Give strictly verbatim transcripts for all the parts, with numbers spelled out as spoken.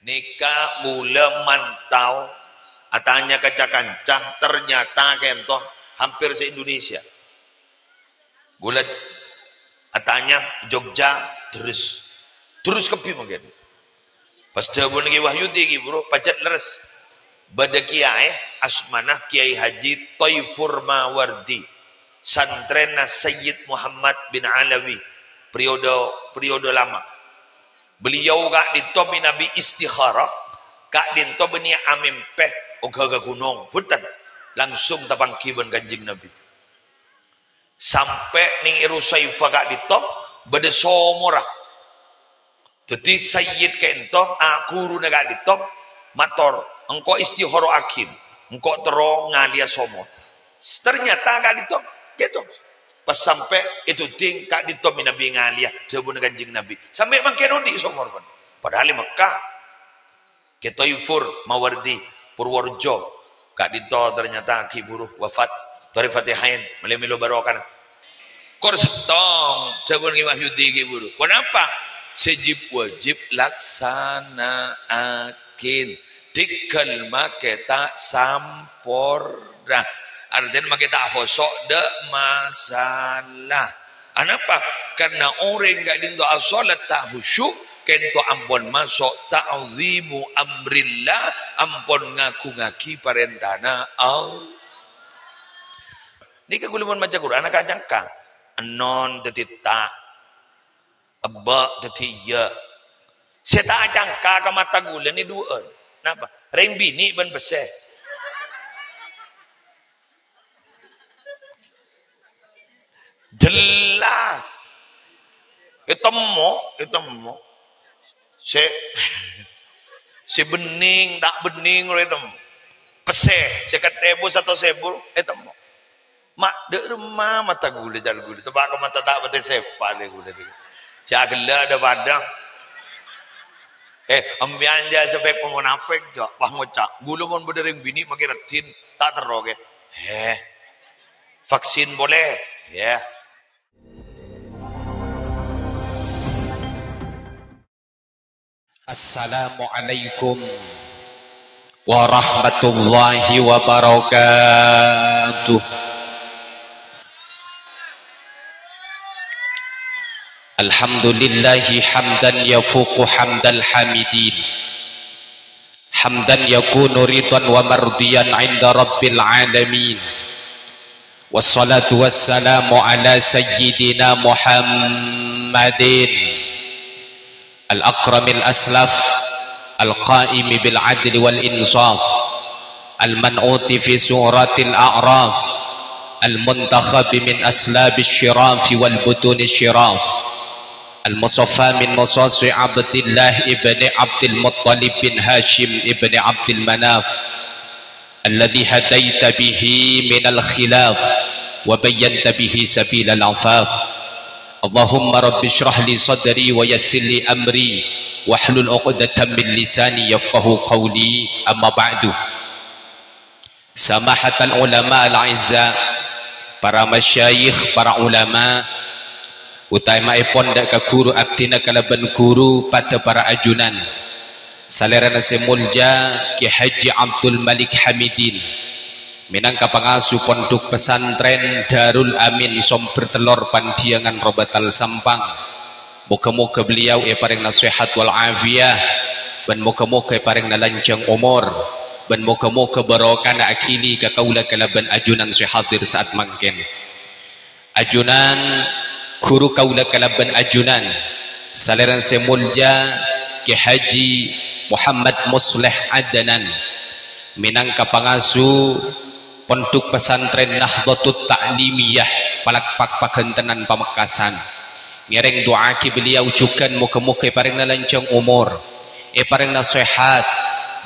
Nèka ghulâ mantau, atanya ka ca-kanca, ternyata kènto hampir se-Indonesia. Ghulâ atanya Jogja, terros. Terros kabbhi mangkèn. Pas dhâbuna Ki Wahyudi, Ki Buru, pajhât lerres. Bâdâ kiyaè asmana Kiai Haji Toifur Mawardi, santrèna Sayyid Muhammad bin Alawi, periode, periode lama. Beliau ka'dinto manabi istikharah, ka'dinto bânnè amèmpè oghâ ka ghunong, bhunten, langsung tapangghi bân Kanjeng Nabi. Sampè' neng è Rusaifa ka'dinto bâdâ somorra. Dhâddhi Sayyid ka'dinto, a, ghuruna ka'dinto mator, "Engko' istikharah aghin, engko' terro ngalèya somor." Ternyata ka'dinto, gitu. Pas sampè' è Duding, ka'dinto manabi ngalèya dhâbuna Kanjeng Nabi. Sampè' mangkèn odi' somor, pon. Padahal è Mekkah. Kè Toifur Mawardi, Purworejo. Ka'dinto ternyata ghi' buru wafat. Torè Fatihain, malè mèlo barokana. Kor settong, dhâbuna Ki Wahyudi ghi' buru. Ponapa? Sè jib-wajib laksana'aghin. Dhigghâl makè ta' samporna. Artèna makè ta' hoso' dâ' masalah. Anapa? Karna orèng ka'dinto asholat ta' khusyuk, ka'dinto ampon maso' ta'zimu amrillah, ampon ngagungngaghi parèntana Allah. Nèka ghulâ mon maca Qur'an, ka-cangka. Ennon dhâddhi ta', ebba' dhâddhi iyâ. Sè ta' acangka ka mata ghulâ nè duwâ'ân. Napa? Rèng binè' bân pèssè. Jelas. Ètemmo, ètemmo. Sè, sè bennèng, ta' bennèng, lo ètemmo. Pèssè, sèket èbu, satos èbu, ètemmo. Ma', dâ' remma mata ghulâ, jhâ' ghulâ. Teppa' ka mata ta' patè sèpa lè ghulâ. Jhâ' ghellâ' dâ-padâ. Eh, empèyan jhâ' sè pèko monafèk, jhâ'. Wah, ngoca'. Ghulâ mon bâdâ rèng binè' makè raddhin, ta' terro, kè. Eh, vaksin polè. Ya. Assalamualaikum warahmatullahi wabarakatuh. Alhamdulillahi hamdan yafuqu hamdal hamidin. Hamdan yakunu ridhan wa mardiyan 'inda rabbil alamin. Wassalatu wassalamu ala sayyidina Muhammadin al-akramil aslaf, al-qaimi bil adli wal insaf, al-man'uti fi suratil a'raf, al-muntakhabi min aslabis syirafi wal butuni syiraf, al-musaffa min musasi Abdillah ibni Abdil Muttalib bin Hashim ibni Abdil Manaf, alladzi hadaita bihi minal khilaf wa bayyanta bihi sabilal afaf. Allahumma rabbi shrah li sadri wa yassir li amri wahlul 'uqdatam min lisani yafqahu qawli, amma ba'du. Samahatal ulama al-a'izza, para masyayikh, para ulama, utamaèpon dâ' ka ghuru abdhina kalabân ghuru padâ para ajunan. Salèrana sè molja Kè Haji Abdul Malik Hamidin, mènangka pangasuh Pondhuk Pesantren Darul Amin Sombher Tellor Pandiyangan Robatal Sampang. Moghâ-moghâ beliau èparèngana sehat wal afiyah, bân moghâ-moghâ èparèngana lanjhâng omor, bân moghâ-moghâ barokana aghili ka kaulâ kalabân ajunan sè hadir sa'at mangkèn. Ajunan, ghuru kaulâ kalabân ajunan, salèrana sè molja Kè Haji Muhammad Musleh Adnan, mènangka pangasuh Pondhuk Pesantren Nahdhatut Ta'limiyah, Palakpak Paghântenan Pamekasan. Ngèrèng du'aaghi beliau jhughân moghâ-moghâ èparèngana lanjhâng omor, èparèngana sehat,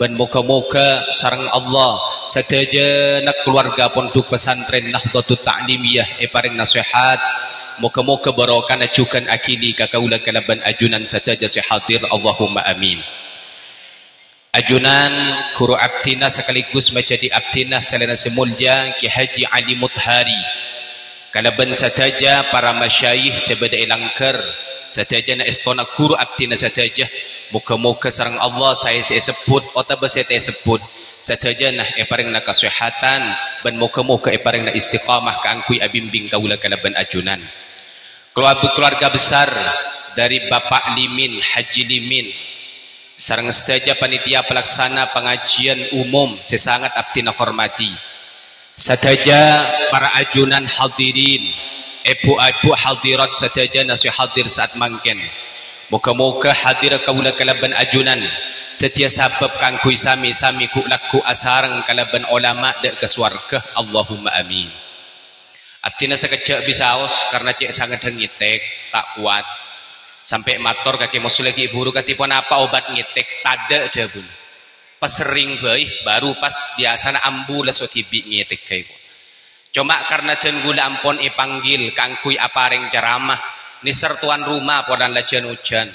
bân moghâ-moghâ sareng Allah sadhâjâna kalowarga Pondhuk Pesantren Nahdhatut Ta'limiyah èparèngana sehat. Moghâ-moghâ barokana jhughân aghili ka kaulâ kalabân ajunan sadhâjâ sè hadir. Allahumma amin. Ajunan, ghuru abdhina sakaligus majhâdhi abdhina salèrana sè molja Kè Haji Ali Mutahari, kalabân sadhâjâ para masyayikh sè bâdâ è langghâr, sadhâjâna èstona ghuru abdhina sadhâjâ, Moghâ-moghâ sareng Allah saè sè èsebbhut otabâ sè ta' èsebbhut, sadhâjâna èparèngana kasèhatan, bân moghâ-moghâ èparèngana istiqamah kaangghuy abimbing kaulâ kalabân ajunan. Keluarga, keluarga besar dari Bapak Limin, Haji Limin, sareng sadhâjâ panitia pelaksana pangajian umum sè sanget abdhina hormati. Sadhâjâ para ajunan hadirin, èbhu-èbhu hadirat sadhâjâna sè hadir sa'at mangkèn. Moghâ-moghâ hadirra kaulâ kalabân ajunan dhâddhiyâ sabâb kaangghuy sami-sami ghu'-lagghu' asareng kalabân olama dâ' ka sowarghâ. Allahumma amin. Abdhina sakejjhâ' bisaos karna cè' sangedhâ ngètèk, ta' kowat. Sampè' mator ka Kè Mosleh ghi' bhuru kadhi ponapa obat ngètèk, tadâ' dhâbuna. Pas serrèng bhâi, baru pas biyasana ambu la sodibi' ngètèk ghâi. Coma karna dân ghulâ ampon èpanggil kaangghuy aparèng ceramah, nèser towan roma polana la jân-ojân.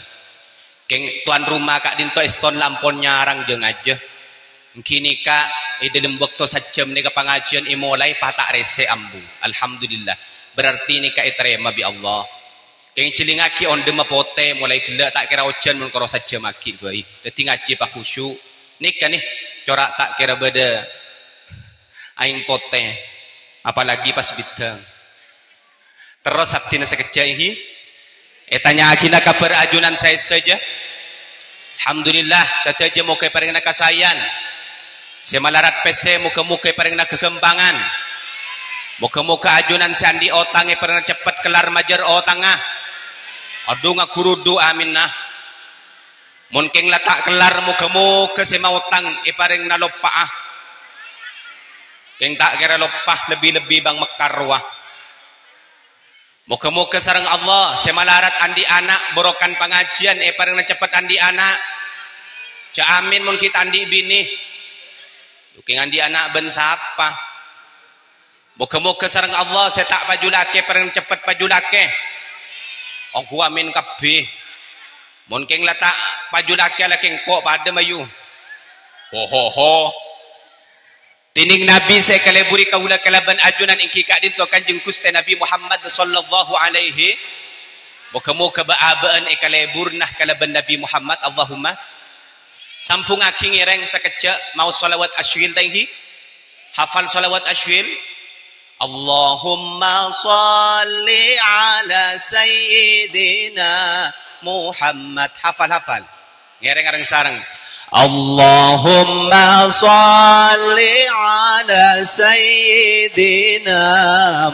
Kèng towan roma ka'dinto èston la ampon nyarang jâ-ngajâ. Èngghi nèka è dhâlem bâkto sajjhâm nèka pangajiân èmolaè pas ta' rèsè ambu. Alhamdulillah. Berarti nèka ètarèma bi' Allah. Kèng jhilingngaghi ondhâmma potè molaè ghellâ' ta' kèra ojân mon karo sajjhâm aghi' bhâi. Dhâddhi ngajhi pakhusu'. Nèka nè, cora' ta' kèra bâdâ aèng potè, apalagi pas bidhâng. Terros abdhina sakejjhâ' èngghi. Ètanya'aghina kabhâr ajunan saè sadhâjâ. Alhamdulillah, sadhâjâ moghâ èparèngana kasaèyan. Sè malarat pèssè, moghâ-moghâ èparèngana ghâghâmpangan. Moghâ-moghâ ajunan sè andi' otang èparèngana ceppet kellar majâr otangnga. Adhu, ngaghurudhu, aminna. Mon kèng la ta' kellar, moghâ-moghâ sè maotang èparèngana loppa'a. Kèng ta' kèra loppa, lebbi-lebbi bâng mekkar rowa. Moghâ-moghâ sareng Allah sè malarat andi' ana', bhârokan pangajiân èparèngana ceppet andi' ana'. Jhâ' amin mon ghi' ta' andi' binè. Kèng andi' ana' bân sapa? Moghâ-moghâ sareng Allah sè ta' paju lakè parèng ceppet paju lakè. Ongghu amin kabbhi. Mon kèng la ta' paju lakè la kèng ko' padâ mayu. Ho, ho, ho. Dhinèng Nabi sè èkalèburè kaulâ kalabân ajunan èngghi ka'dinto Kanjeng Ghustè Nabi Muhammad sallallahu alaihi. Moghâ-moghâ bâ'-abâ'ân èkalèburna kalabân Nabi Muhammad. Allahumma. Sambhungngaghi ngèrèng sakejjhâ' maos shalawat asyhil ta' èngghi. Hafal shalawat asyhil? Allahumma shalli ala sayyidina Muhammad. Hafal, hafal. Ngèrèng areng-sareng. Allahumma shalli ala sayyidina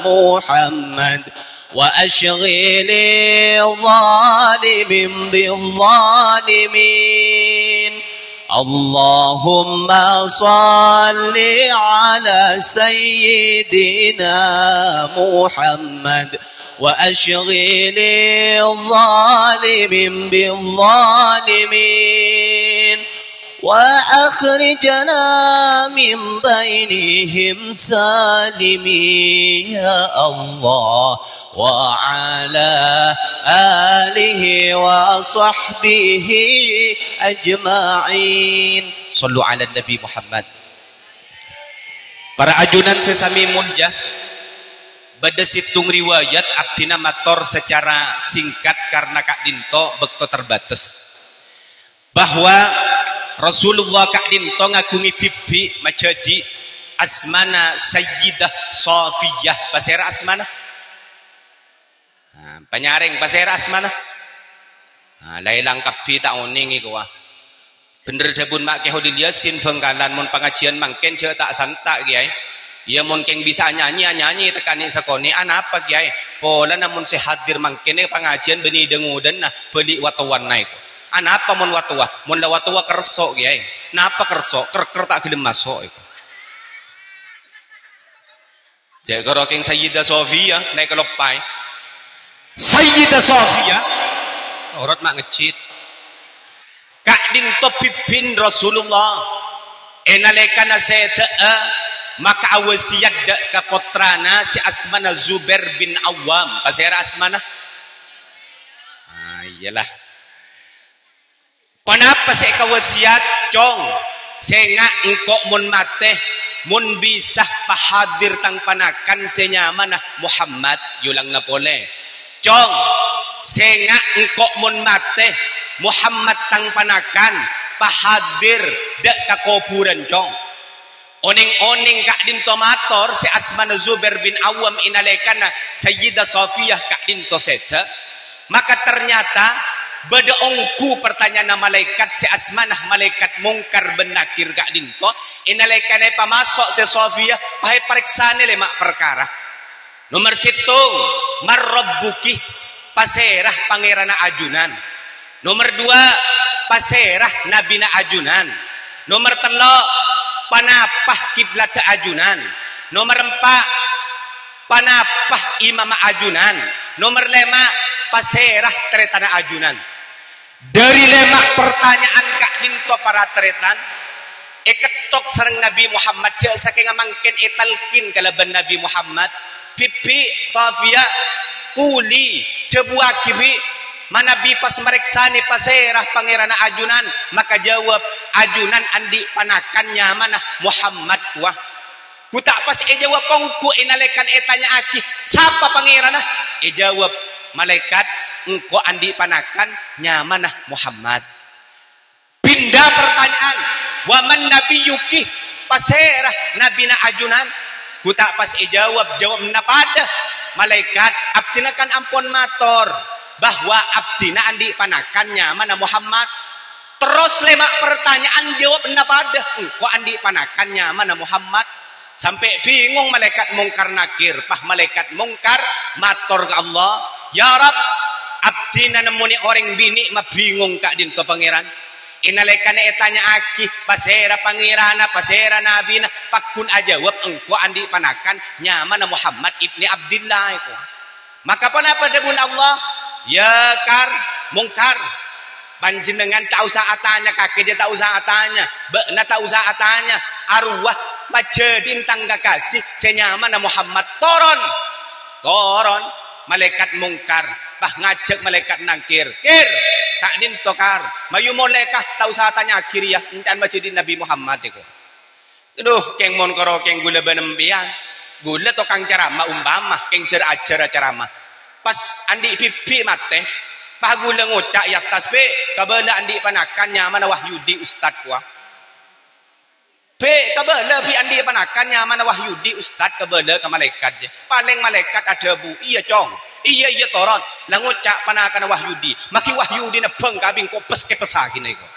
Muhammad wa asyghili zalimin bizzalimin. Allahumma shalli ala sayyidina Muhammad wa asyghili zalimin bizzalimin. Wa akhrijna min bainihim salimin, ya Allah, wa ala alihi wa sahbihi ajma'in. Shallu ala Nabi Muhammad. Para ajunan sè samè molja, bâdâ sèttong riwayat abdhina mator sacara singkat karna ka'dinto bâkto terbatas. Bahwa Rasulullah ka'dinto ngaghungè bhibbhi' majhâdhi' asmana Sayyidah Safiyah. Pasèra asmana? Nah, panyarèng, pasèra asmana? Nah, la èlang kabbhi ta' onèng èkowa. Bhender dhâbuna Ma' Kè Holil Yasin Bhângkalan, mon pangajiân mangkèn jhâ' ta' santa', Kèyaè. Iyâ, mon kèng bisa anyanyè, anyanyè tekka nè' sakonè'. Anapa, Kèyaè? Polana mon sè hadir mangkèn è pangajiân bânnè dhâng-odhânna, bâli' wa-towana èko. Anapa mon wa-towa? Mon la wa-towa kerso', Kèyaè. Napa kerso'? Ker-ker ta' ghellem maso' èko. Jhâ' karo kèng Sayyidah Sofia, nè' kaloppaè. Sayyidah Sofia, orot ma' ngejjit. Ka'dinto bhibbhin Rasulullah, è nalèkana sèdhâ'â, maka awasiyat dâ' ka pottrana sè asmana Zubair bin Awwam. Pasèra asmana? Ah, iyalah. Ponapa sè èkawasiyat, Cong? Sènga' engko' mon matè, mon bisa pahadir tang panakan sè nyamana Muhammad. Èolangna polè. Cong, sènga' engko' mon matè, "Muhammad tang panakan, pahadir dâ' ka kobhurân, Cong." Onèng-onèng ka'dinto mator sè asmana Zubair bin Awwam è nalèkana Sayyidah Safiyah ka'dinto sèdhâ, maka ternyata bâdâ ongghu partanya'anna malaèkat sè asmana malaèkat Mungkar bân Nakir ka'dinto è nalèkana èpamaso' sè Safiyah, pas èparèksanè lèma' parkara. Nomer sèttong, "Man rabbuki?" Pasèra pangèranna ajunan. Nomer dua, pasèra nabina ajunan. Nomer tello', ponapa kiblatta ajunan. Nomer empa', ponapa imamma ajunan. Nomer lèma', pasèra tarètanna ajunan. Dâri lèma' partanya'an ka'dinto para tarètan, èkettok sareng Nabi Muhammad, jâ' sakènga mangkèn ètalkin kalabân Nabi Muhammad, "Bi', Bi' Safiyah, quli, dhâbuwâghi, Bi', manabi pas marèksanè pasèra pangèranna ajunan, maka jâwâb, ajunan andi' panakan nyamana Muhammad, kowa." Ghu ta' pas èjâwâb ongghu è nalèkana ètanya'aghi, "Sapa Pangèranna?" Èjâwâb malaèkat, "Engko' andi' panakan nyamana Muhammad." Pinda partanya'an, "Wa man nabiyyuki?" Pasèra nabina ajunan? Ghu ta' pas èjâwâb, jâwâbbhâ padâ. Malaèkat, "Abdhina kan ampon mator bahwa abdhina andi' panakan nyamana Muhammad." Terros lèma' partanya'an jâwâbbhâ padâ, "Engko' andi' panakan nyamana Muhammad." Sampè' bingong malaèkat Mungkar Nakir, pas malaèkat Mungkar mator ka Allah, "Ya Rabb, abdhina nemmonè orèng binè' mabingong ka'dinto, Pangèran. È nalèkana ètanya'aghi, pasèra pangèranna, pasèra nabina, pagghun ajâwâb, 'Engko' andi' panakan nyamana Muhammad ibni Abdillah,' èko." Maka ponapa dhâbuna Allah? "Ya Kar, Mungkar, panjhennengngan ta' osa atanya, kakè jâ ta' osa atanya, bâ'na ta' osa atanya, arowa majâdhi'in tang kakasè sè nyamana Muhammad. Toron!" Toron malaèkat Mungkar, pas ngajhâk malaèkat Nakir, "Kir, ka'dinto Kar, mayu molè ka, ta' osa atanya'aghi rèya, ènca'na majâdhi'in Nabi Muhammad," èko. Adu, kèng mon karo kèng ghulâ bân empèyan. Ghulâ tokang ceramah umpama, kèng jhâr-ajhâr ceramah. Pas andi' bhibbhi' matè, pas ghulâ ngoca' è attas, "Bi', kabâlâ andi' panakan nyamana Wahyudi, Ustad," kowa. "Bi', kabâlâ, Bi', andi' panakan nyamana Wahyudi, Ustad," kabâlâ ka malaèkat, jâ. Palèng malaèkat adhâbu, "Iyâ, Cong. Iyâ, iyâ, toron. La ngoca' panakanna Wahyudi. Maghi Wahyudi nebbhâng kabing kopes kèpessaghi nèko."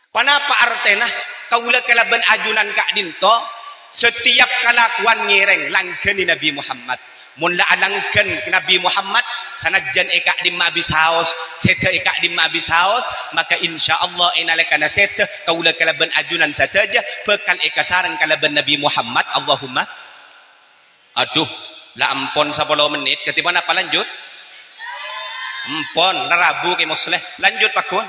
Ponapa artèna? Kaulâ kalabân ajunan ka'dinto, satèyap kalakowan ngèrèng, langghâni Nabi Muhammad. Mon la alangghân Nabi Muhammad, sanajjân è ka'dimma abisaos, sèdhâ è ka'dimma abisaos, maka insyaallah è nalèkana sèdhâ, kaulâ kalabân ajunan sadhâjâ bhâkal èkasareng kalabân Nabi Muhammad. Allahumma. Adu, la ampon sapolo mennit, kadhi ponapa lanjut? Ampon, la rabu Kè Musleh. Lanjut, pagghun.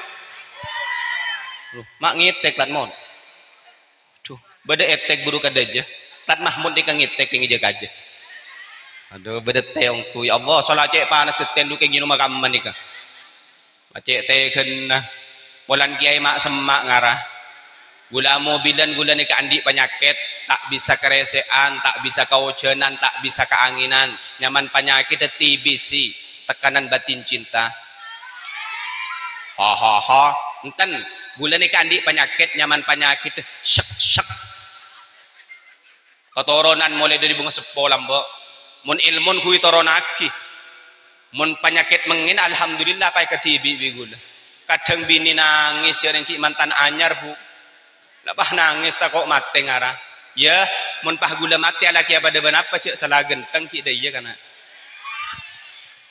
Loh, ma' ngètèk, Tad Mon. Adu, bâdâ ètèk buru kadhâjâ. Tad Mahmud nèka ngètèk kèng jâ kajâ. Adu, bâdâ tèongku. Ya Allah, sola cè' panas sèttèn lu kèng ngènom kamma nèka. Macè' tèghânna. Polana kèyaè ma' semma' ngara. Ghulâ amobilan ghulâ nèka andi' panyakèt, ta' bisa karèsè'an, ta' bisa kaojhânan, ta' bisa kaangènan. Nyamana panyakèt T B C, tekanan batin cinta. Ha, ha, ha. Enten, ghulâ nèka andi' panyakèt, nyamana panyakèt syek-syek. Katoronan molaè dâri bhunga seppo lambâ'. Mon èlmon ghuy toronaghi. Mon panyakèt mèngèn, alhamdulillah, pas èkadhibi' bi' ghulâ. Kadhâng binè nangès, ya, rèng ghi' mantan anyar, Bu. La pas nangès tako' matè ngara. Ya, mon pas ghulâ matè alakèya padâ bân apa, jhâ' sala ghântheng ghi' dâ' iyâ kana'.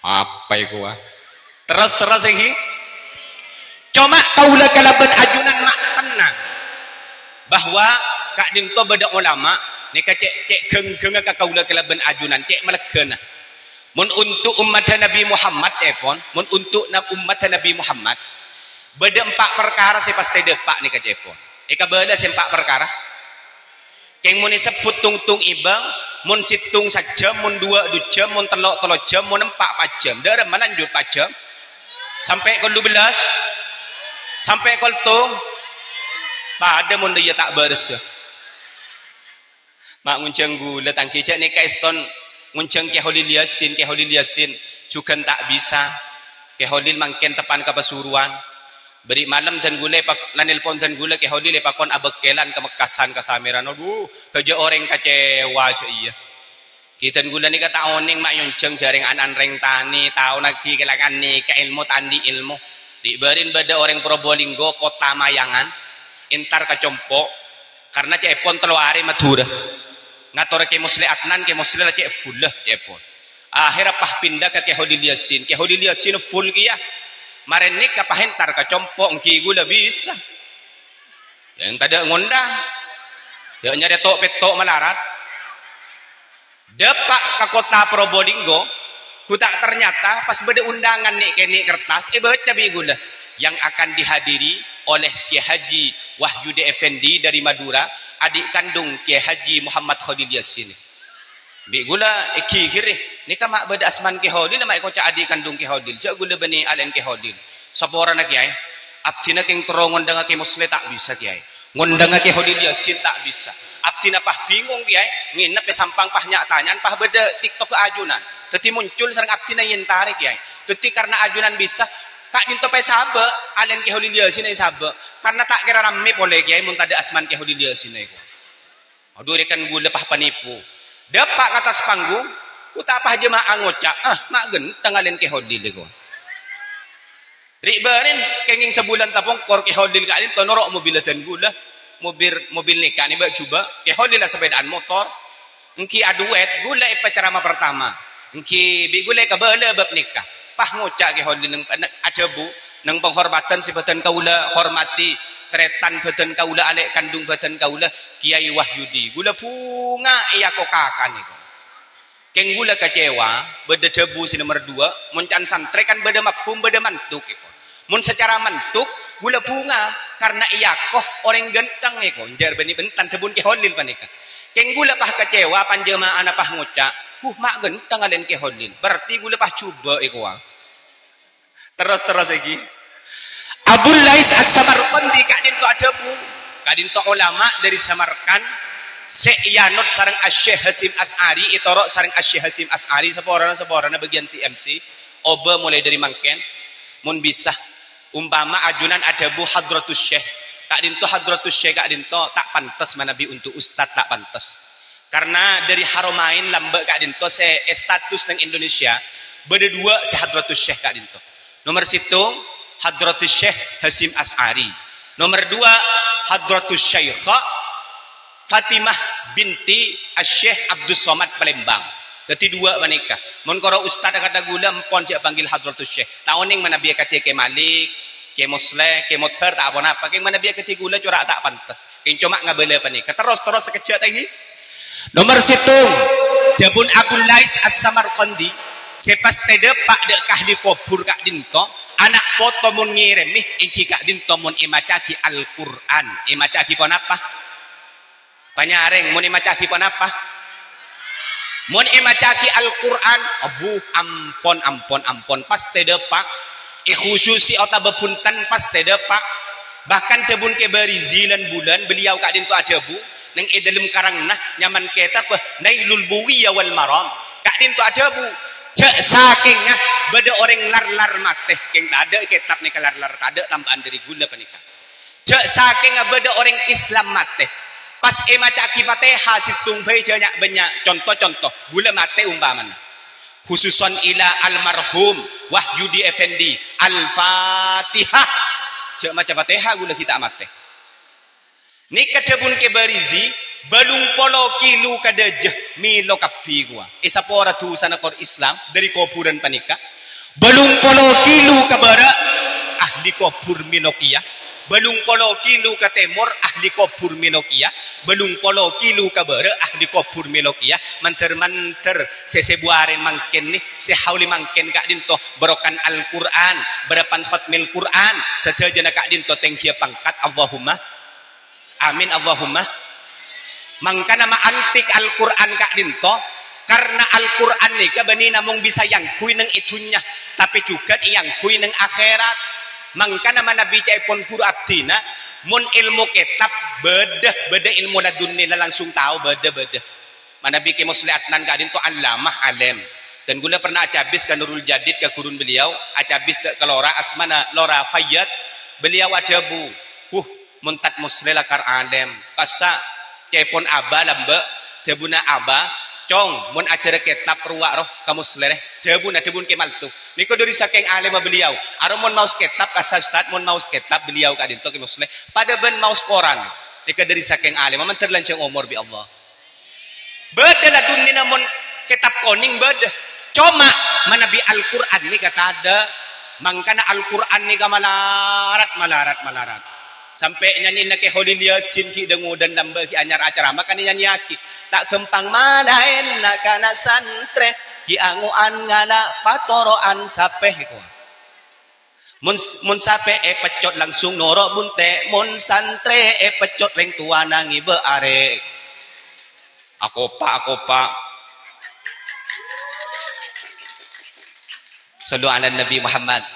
Apa èko, ah? Terros, terros, ènggi? Coma kaulâ kalabân ajunan ma' tennang bahwa ka'dinto bâdâ olama nèka cè', cè' ghânggângnga ka kaulâ kalabân ajunan, cè' maleggâna. Mon untuk ummadhâ Nabi Muhammad, èpon, mon untuk na-, ummadhâ Nabi Muhammad, bâdâ empa' parkara sè pastè dâpa' nèka, cè'èpon. Èkabâlâ sè empa' parkara. Kèng mon èsebbhut tong-tong èbâng, mon sèttong sajjhâm, mon duwâ' dujjhâm, mon tello' tello jhâm, mon empa' pajjhâm. Dâ'remma lanjut pajjhâm? Sampè' kol dubellâs? Sampè' kol tong? Padâ mon dâ' iyâ ta' bârâssa. Ma' ngonjhâng ghulâ, tangghi jhâ' nèka èston ngonjhâng Kè Holil Yasin, Kè Holil Yasin jhughân ta' bisa. Kè Holil mangkèn teppan ka Pasuruan. Bâri' malem dân ghulâ èpak-, nanelpon dân ghulâ, Kè Holil èpakon abâkkèlan ka Mekkasan ka Sameran. Adhu, ghâjâ' orèng kacewa jâ' iyâ. Ghi dân ghulâ nèka ta' onèng ma' èonjhâng jhâ' rèng ana'na rèng tanè, taonna ghi kèlangan nèka èlmo ta' andi' èlmo. Ri' bâri'na bâdâ orèng Probolinggo, Kota Mayangan, entar ka compo', karna ca'èpon tello arè Madhurâ. Ngatorè Kè Musleh Adnan, Kè Musleh la cè' fulla ca'èpon. Akhèrra pas pinda ka Kè Holil Yasin. Kè Holil Yasin full kèya. Marè nèka pas entar ka compo', ènggi ghulâ bisa. Yang tadâ' ngondang. Ya nyarè to'-petto' malarat. Dâpa' ka Kota Probolinggo, ghu ta' ternyata pas bâdâ undangan nè'-kènè' kertas, èbâca bi' ghulâ, "Yang akan dihadiri oleh Kiai Haji Wahyudi Effendi dari Madura, adik kandung Kiai Haji Muhammad Kholil Yasin." Bi' ghulâ èghighirè, "Nèka ma' bâdâ asmana Kè Holil, ma' èkoca' adik kandung Kè Holil, jâ' ghulâ bânnè alè'na Kè Holil." "Saporana, Kèyaè, abdhina kèng terro ngondhângngaghi Musleh ta' bisa, Kèyaè. Ngondhângngaghi Holil Yasin ta' bisa. Abdhina pas bingung, Kèyaè, ngènep è Sampang pas nya'-tanya'an pas bâdâ TikTok ajunan. Dhâddhi muncul sareng abdhina èntarè, Kèyaè. Dhâddhi karna ajunan bisa, ka'dinto pas sabâ', alè'na Kè Holil Yasin èsabâ'. Karna ta' kèra rammè polè, Kèyaè, mon tadâ' asmana Kè Holil Yasin èko." Adhu, rèkan ghulâ pas panèpo. Dâpa' ka attas panggung, ghu ta' pas jemaah ngoca', "Ah, ma' ghântheng alè'na Kè Holil èko." Ri' bâri'na, kèngèng sabulân tapongkor Kè Holil ka'dinto noro' mobilla dân ghulâ. Mobil, mobil nèka nè bâ' jhubâ', Kè Holil la sapèdaan motor. Ènggi aduwèt, ghulâ èpacarama partama. Ènggi bi' ghulâ èkabâlâ bab nèka. Pas ngoca' Kè Holil neng, neng adhâbu, "Neng panghormadhân sè bâdhân kaulâ hormadhi, tarètan bâdhân kaulâ, alè' kandung bâdhân kaulâ, Kiai Wahyudi." Ghulâ bhunga èako kakanè. Kèng ghulâ kacewa, bâdâ dhâbu sè nomer duwâ', mon ca'na santrè kan bâdâ mafhum, bâdâ mantuk, èko. Mon sacara mantuk, ghulâ bhunga, karna èako orèng ghântheng, èko. Jhâ' bânnè bhunten dhâbuna Kè Holil panèka. Kèng ghulâ pas kacewa, panjema'anna pas ngoca', "Huh, ma' ghântheng alè'na Kè Holil." Berarti ghulâ pas jhubâ', èko, ah. Terros-terros ènggi. Abul Lais As-Samarqandi ka'dinto adhâbu, ka'dinto ulama dâri Samarkand sè èanot sareng Asy-Syaikh Hasyim Asy'ari, ètoro' sareng Asy-Syaikh Hasyim Asy'ari, saporana-saporana bâgiyân sè M C, obâ molaè dâri mangkèn, mon bisa, umpama ajunan adhâbu Hadratus Syaikh, ka'dinto Hadratus Syaikh ka'dinto ta' pantes manabi untuk ustad, ta' pantes. Karna dâri Haramain lambâ' ka'dinto sè èstatus neng Indonesia, bâdâ duwâ' sè Hadratus Syaikh ka'dinto. Nomer sèttong, Hadratus Syaikh Hasyim Asy'ari. Nomer duwâ', Hadratus Syaikhah Fatimah binti Asy-Syaikh Abdus Somad Palembang. Dhâddhi duwâ' panèka. Mon koro ustad akadhi ghulâ, empon jhâ' panggil Hadratus Syaikh. Ta' onèng manabi akadhi Kè Malik, Kè Musleh, Kè Mudhar, ta' ponapa. Kèng manabi akadhi ghulâ cora' ta' pantes. Kèng coma ngabâlâ panèka. Terros-terros sakejjhâ' ta' ènggi. Nomer sèttong, dhâbuna Abul Lais As-Samarqandi, sè pastè dâpa' dâ' ka ahli kobhur ka'dinto, ana' poto mon ngèrèmè, ènggi ka'dinto mon èmaca'aghi Al-Qur'an. Èmaca'aghi ponapa? Panyarèng, mon èmaca'aghi ponapa? Mon èmaca'aghi Al-Qur'an, abu, ampon, ampon, ampon, pastè dâpa'. Èkhususi otabâ bhunten, pastè dâpa'. Bahkan dhâbuna Kè Barizi lan bulân, beliau ka'dinto adhâbu, neng è dâlem karangnga, nyamana kètabbhâ Nailul Bughiyah wal Maram. Ka'dinto adhâbu, jhâ' sakènga bâdâ orèng lar-lar matè, kèng tadâ' kètab nèka lar-lar, tadâ' tamba'an dâri ghulâ panèka. Jhâ' sakènga bâdâ orèng Islam matè, pas èmaca'aghi Fatèha sèttong bhâi jhâ' nya'-bânnya', conto-conto, ghulâ matè umpamana. Khususan ila almarhum Wahyudi Effendi, Al-Fatihah. Jhâ' maca Fatèha ghulâ ghi' ta' matè. Nèka dhâbuna Kè Barizi, bâllung polo kilo ka dâjâ mèlo kabbhi kowa. Èsapora dhusana kor Islam dâri kobhurân panèka. Bâllung polo kilo ka bârâ', ahli kobhur mèlo kèya. Bâllung polo kilo ka tèmor, ahli kobhur mèlo kèya. Bâllung polo kilo ka bârâ', ahli kobhur mèlo kèya. Mandhâr-mandhâr sè sèbu arè mangkèn nè, sè haulè mangkèn ka'dinto, bârokana Al-Qur'an, bârâmpan khotmil Qur'an, sadhâjâna ka'dinto tèngghiyâ pangkat, Allahumma amin, Allahumma. Mangkana ma' antik Al-Qur'an ka'dinto, karna Al-Qur'an nèka bânnè namong bisa èangghuy neng è dhunnya, tapè jhughân èangghuy neng akhèrat. Mangkana manabi ca'èpon ghuru abdhina, mon èlmo kètab bâdâ, bâdâ èlmo ladunni la langsung tao bâdâ, bâdâ. Manabi Kè Musleh Adnan ka'dinto allamah, alèm. Dan kaulâ pernah acabis ka Nurul Jadid, ka ghuruna beliau, acabis dâ' ka lora, asmana Lora Fayyad. Beliau adhâbu, "Huh, mon Tad Musleh lakar alèm, kassa' ca'èpon Aba lambâ'." Dhâbuna Aba, "Cong, mon ajhârâ kètab rowa roh ka Musleh rè." Dhâbuna, dhâbuna Kè Maltuf. Nèko dâri sakèng alèmma beliau. "Aro mon maos kètab, kassa' Ustad, mon maos kètab beliau ka'dinto Kè Musleh. Padâ bân maos koran." Nèka dâri sakèng alèmma, mandhâr lanjhâng omor bi' Allah. Bâdâ la dunnyana mon kètab konèng bâdâ. Coma manabi Al-Qur'an nèka tadâ'. Mangkana Al-Qur'an nèka malarat, malarat, malarat. Sampè' nyanyina Kè Kholil Yasin ghi' dâ-ngodâ lambâ' ghi' anyar acara, makana nyanyiyaghi. Ta' ghâmpang malaèna kana santrè, ghi' ango'an ngala' patoro'an sapè, kowa. Mon, mon sapè èpeccot langsung noro' bunte', mon santrè èpeccot rèng towana ngibâ arè. Akopa', akopa'. Shallu ala Nabi Muhammad.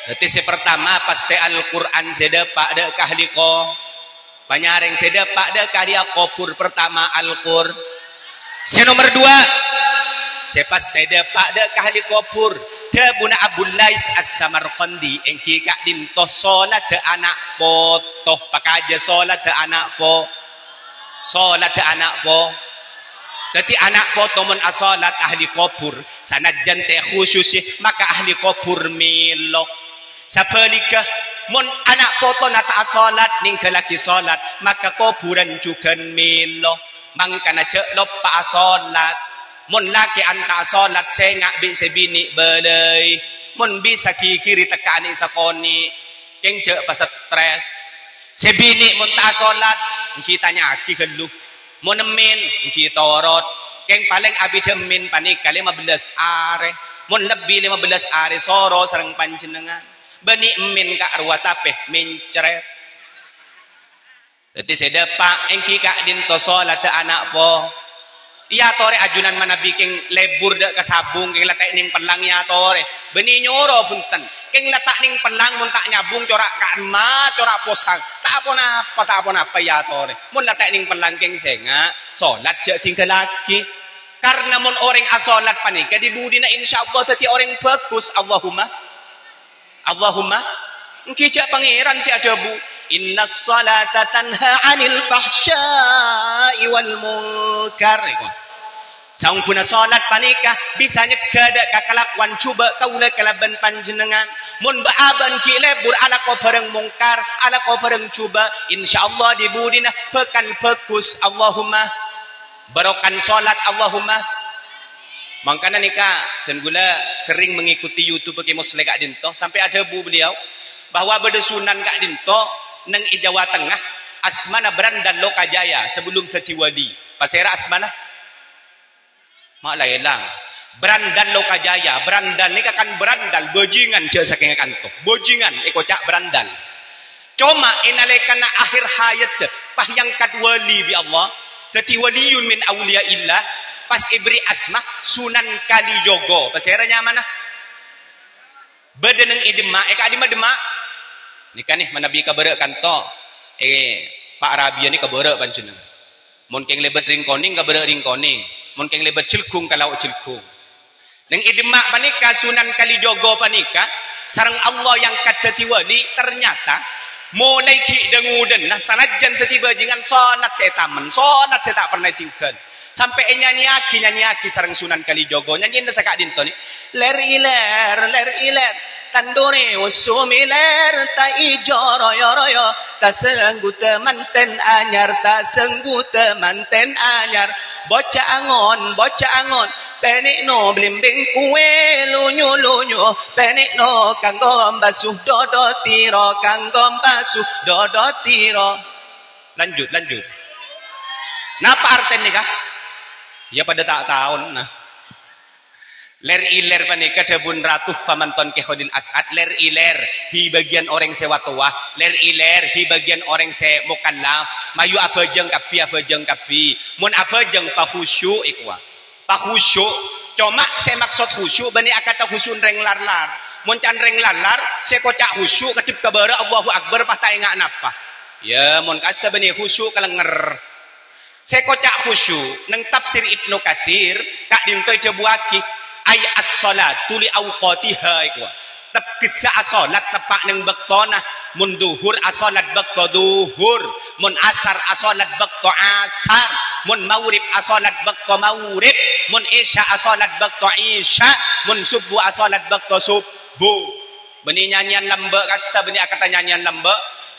Dhâddhi sè partama, pastè Al-Qur'an sè dâpa' dâ' ka ahli ko-, Panyarèng sè dâpa' dâ' ka ahli kobhur, partama Al-Qur-, sè nomer duwâ', sè pastè dâpa' dâ' ka ahli kobhur. Dhâbuna Abu Lais As-Samarqandi, èngghi ka'dinto solatta ana' poto, pakajâ solatta ana' po-, solatta ana' po-, dhâddhi ana' poto mon asolat ahli kobhur, sanajjân ta' khusyu'è, maka ahli kobhur mèlo. Sabhâligghâ, mon ana' potona ta' asolat, nèngghâllaghi solat, maka kobhurân jhughân mèlo. Mangkana jhâ' loppa'a solat. Mon lakè'an ta' asolat, sènga' bi' sè binè' bâlâi. Mon bisa ghighiri tekka' anè' sakonè', kèng jhâ' pasetres. Sè binè' mon ta' asolat, èngghi tanya'aghi ghâllu. Mon emmèn, èngghi torot. Kèng palèng abidhâ emmèn panèka lèma bellâs arè. Mon lebbi lèma bellâs arè, soro sareng panjhennengngan. Bânnè emmèn ka' rowa tapè mèncrèt. Dhâddhi sè dâpa' èngghi ka'dinto solatta ana' po-, èyatorè ajunan manabi kèng lebur dâ' ka sabung, kèng la ta' nèng pellang èyatorè. Bânnè nyoro bhunten. Kèng la ta' nèng pellang mon ta' nyabung cora' ka'emma, cora' posang. Ta' ponapa, ta' ponapa èyatorè. Mon la ta' nèng pellang kèng sènga', solat jhâ' dhinggâllaghi. Karna mon orèng asolat panèka è budina insyaallah dhâddhi orèng bhâghus. Allahumma. Allahumma. Èngghi jhâ' Pangèran sè adhâbu, "Innas sholata tanha 'anil fahsya'i wal munkar." Saongguna solat panèka bisa nyegghâ dâ' ka kalakowan jhubâ' kaulâ kalabân panjhennengngan. Mon bâ-abâ' èngghi lebur alako bhârâng mongkar, alako bhârâng jhubâ', insyaallah è budina bhâkal bhâghus. Allahumma. Barokan solat, Allahumma. Mangkana nèka, dân kaulâ serrèng mengikuti YouTube Kè Musleh ka'dinto, sampè' adhâbu beliau bahwa bâdâ sunan ka'dinto nèng è Jawa Tengah, asmana Brandal Lokajaya, sabellum dhâddhi wali. Pasèra asmana? Ma' la èlang. Brandal Lokajaya, Brandal nèka kan brandal, bajingan jhâ' sakènga kanto. Bajingan èkoca' brandal. Coma è nalèkana akhèr hayatta, pas èangkat wali bi' Allah, dhâddhi waliyun min auliyaillah, pas èberri' asma Sunan Kalijogo. Pasèra nyamana? Bâdâ nèng è Demak, è ka'dimma Demak? Nèka nè, manabi kabârâ' kanto, è Pa' Rabiya nè kabârâ' panjhennengngan. Mon kèng lèbât Rèngkonèng, kabârâ' Rèngkonèng. Mon kèng lèbât Jelgung, ka Lao' Jelgung. Nèng è Demak panèka, Sunan Kalijogo panèka sareng Allah èangkat dhâddhi wali, ternyata molaè ghi' dâ-ngodâna, sanajjân dhâddhi bajingan, solat sè ètamen, solat sè ta' pernah ètinggal. Sampè' ènyanyiyaghi, nyanyiyaghi sareng Sunan Kalijogo, nyanyina saka'dinto nè, "Lèr-ilèr, lèr-ilèr, tandurè osso mèlèr, ta' ijo royo-royo, ta' sengguta mantèn anyar, ta' sengguta mantèn anyar." Bocah angon, bocah angon, pènè'no blimbing kuwè, lunyu-lunyu, pènè'no kanggho mbasu dodotiro, kanggho mbasu dodotiro. Lanjut, lanjut. Napa artèna nèka? Iyâ, padâ ta' taona. Lèr-ilèr panèka dhâbuna Ratu Famanton Kè Kholil As'ad, lèr-ilèr, hi bâgiyân orèng sè wa-towa, lèr-ilèr, hi bâgiyân orèng sè mokallaf, mayu abhâjâng kabbhi, abhâjâng kabbhi. Mon abhâjâng, pakhusyu'i kowa. Pakhusyuk, coma sè maksod khusyuk bânnè akadhi khusyuk rèng lar-lar. Mon can rèng lar-lar, sè èkoca' khusyuk, ngaddhep ka bârâ', Allahu Akbar, pas ta' enga' napa. Iyâ, mon kassa' bânnè khusyuk kalènger. Sè èkoca' khusyuk, nèng tafsir Ibnu Katsir, ka'dinto èdhâbuwaghi, Ay as-shalatu li awqatiha iku. Tep-, gessa' asolat teppa' neng bâktona. Mon dhuhur asolat bâkto dhuhur, mon asar asolat bâkto asar, mon maghrib asolat bâkto maghrib, mon isya asolat bâkto isya, mon subuh asolat bâkto subuh. Bânnè nyanyian lambâ' kassa', bânnè akanta nyanyian lambâ'.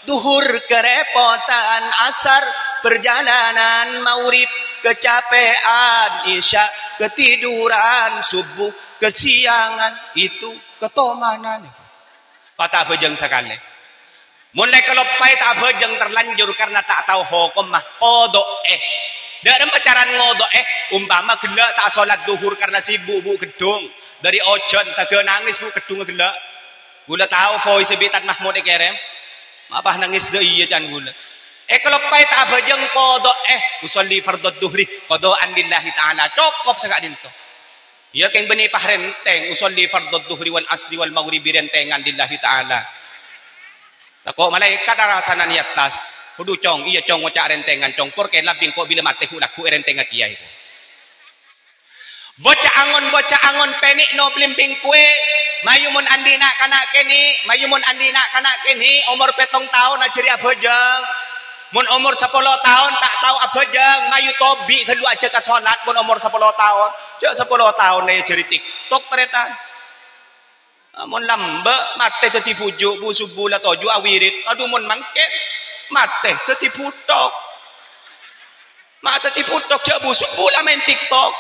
Dhuhur kerepotan, asar perjalanan, maghrib kecapean, isya ketiduran, subuh kesiangan, itu ketomanan. Pas ta' abhâjâng sakalè. Mon la èkaloppaè ta' abhâjâng terlanjur karena ta' tao hokomma, qodo'è. Dâ' remma carana ngodo'è, ompama ghellâ' ta' asolat dhuhur karena sibuk, Bu', ghedhung. Dâri ojhân, tagâ nangès, Bu', ghedhungnga ghellâ'. Ghulâ tao voice bi' Tad Mahmud èkèrèm. Apa nangès dâ' iyâ can ghulâ. Èkaloppaè ta' abhâjâng qodo'è, usolli fardhud dhuhri qadha'an lillahi ta'ala. Cokop saka'dinto. Iyâ kèng bânnè pas rèntèng, usolli fardhud dhuhri wal asri wal maghribi rèntèngan lillahi ta'ala. Tako' malaèkat arasana è attas. Kodhu, Cong, iyâ, Cong, ngoca' rèntèngan, Cong. Por kèlabing ko' bilâ matè ghu'-lagghu' è rèntèngnga kèya iku. Boca angon, boca angon, pènè' no blimbing kowè. Mayu mon andi' na'-kana' kènè', mayu mon andi' na'-kana' kènè', omor pèttong taon ajhâri abhâjâng. Mon omor sapolo taon ta' tao abhâjâng, mayu tobi' ghâllu ajhâk asolat mon omor sapolo taon. Jhâ' sapolo taon la èajhâri TikTok, tarètan. Mon lambâ' matè dhâddhi bhuju', bu subuh la toju' awirid. Adhu, mon mangkèn matè dhâddhi bhuthok. Ma' dhâddhi bhuthok, jhâ' bu subuh la maèn TikTok.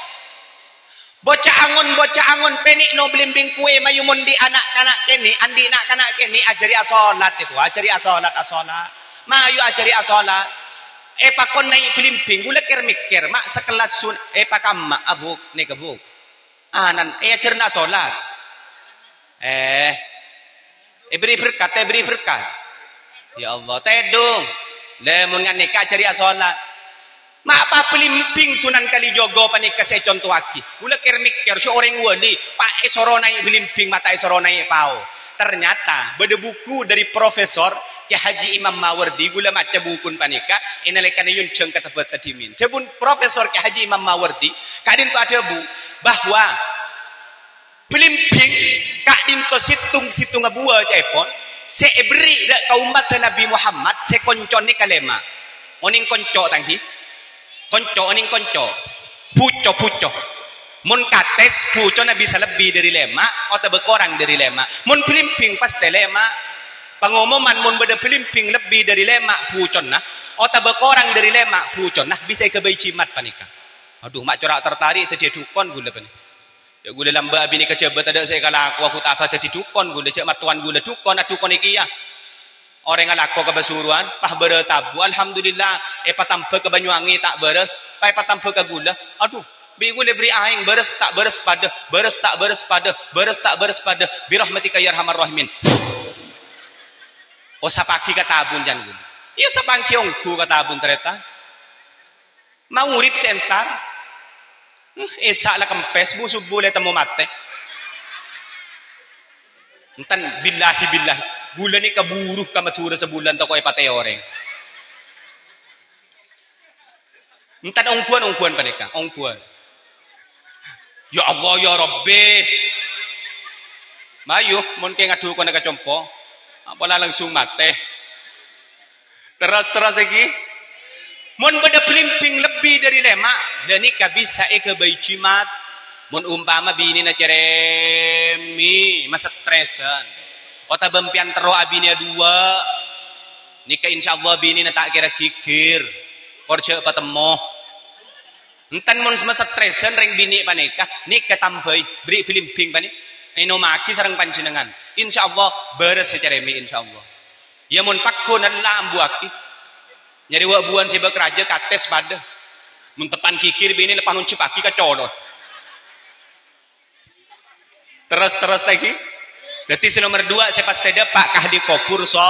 Boca angon, boca angon, pènè' no blimbing kowè, mayu mon andi' na'-kana' kènè', andi' na'-kana' kènè' ajhâri asolat, itu, ajhâri asolat, asolat. Mayu ajhâri asolat. Èpakon naè' blimbing, ghulâ kèr-mèkkèr, ma' sakellas sun-, èpakamma, abuk, nèka, Bu'. Anan, èajhârâna asolat. Eh, èbherri' berkat, èbherri' berkat. Ya Allah, tèdung. Lè, mon ngan nèka ajhâri asolat. Ma' pa blimbing Sunan Kalijogo panèka sè ècontowaghi? Ghulâ kèr-mèkkèr, sè orèng wali, pa èsoro naè' blimbing, ma' ta' èsoro naè' pao. Ternyata, bâdâ buku dâri Profesor Kè Haji Imam Mawardi, ghulâ maca bukuna panèka, è nalèkana èyonjhâng ka Tabatta dhimèn. Dhâbuna Profesor Kè Haji Imam Mawardi, ka'dinto adhâbu bahwa blimbing ka'dinto sèttong-sèttongnga buwâ ca'èpon sè èbherri' dâ' ka ommaddhâ Nabbhi Muhammad sè konco' nèka lèma'. Onèng konco', tang, ghi? Konco', onèng konco'. Buco, buco. Mon kates, bucona bisa lebbi dâri lèma' otabâ korang dâri lèma'. Mon blimbing, pastè lèma'. Pangomoman, mon bâdâ blimbing lebbi dâri lèma' bucona otabâ korang dâri lèma' bucona, bisa èghâbây jimat panèka. Adhu, ma' cora' tertarik dhâddhiyâ dhukon ghulâ panèka. Jhâ' ghulâ lambâ' abinè ka Jhâbâ tadâ' sè èkalako, aku ta' bâdâ dhukon ghulâ, jhâ' mattowan ghulâ dhukon, adhukon è kèya. Orèng alako ka Pasuruan, pas bârâ tabu, alhamdulillah, èpatamba ka Banyuwangi ta' bârâs, pas èpatamba ka ghulâ. Adhu, bi' ghulâ èbherri' aèng, bârâs ta' bârâs padâ, bârâs ta' bârâs padâ, bârâs ta' bârâs padâ, birahmatika ya arhamar rahimin. Oh, sapaghi ka tabun, can ghulâ. Iyâ, sapaghi ongghu ka tabun, tarètan. Maghrib sè entar. Eh, Isya la kempes, bu subuh la ètemmo matè. Enten, billahi, billahi. Bulân nèka buru ka Madhurâ sabulân tako' èpatè'è orèng. Enten ongghuwân-ongghuwân panèka, ongghuwân. Ya Allah, ya Rabbi. Mayu, mon kè ngadhukona ka compo, apola langsung matè. Terros, terros èghi. Mon bâdâ blimbing lebbi dâri lèma', ghânèka bisa èghâbây jimat. Mon ompama binèna cerèmè, mastrèsan, otabâ empèyan terro abinèa duwâ', nèka insyaallah binèna ta' kèra ghighir, kor jhâ' patemmo. Enten mon mastrèsan rèng binè' panèka, nèka tambhâi, bherri' blimbing panè-, ènomaghi sareng panjhennengngan. Insyaallah bârâs sè cerèmè, insyaallah. Iyâ, mon pagghun ella ambuwâghi. Nyarè wâ'-buwâ'ân sè bâk rajâ kates padâ. Mon teppan ghighir binè leppa nonjhâpaghi ka colot. Terros, terros lagi. Dhâddhi sè nomer duwâ', sè pastè dâpa' ka ahli kobhur, so.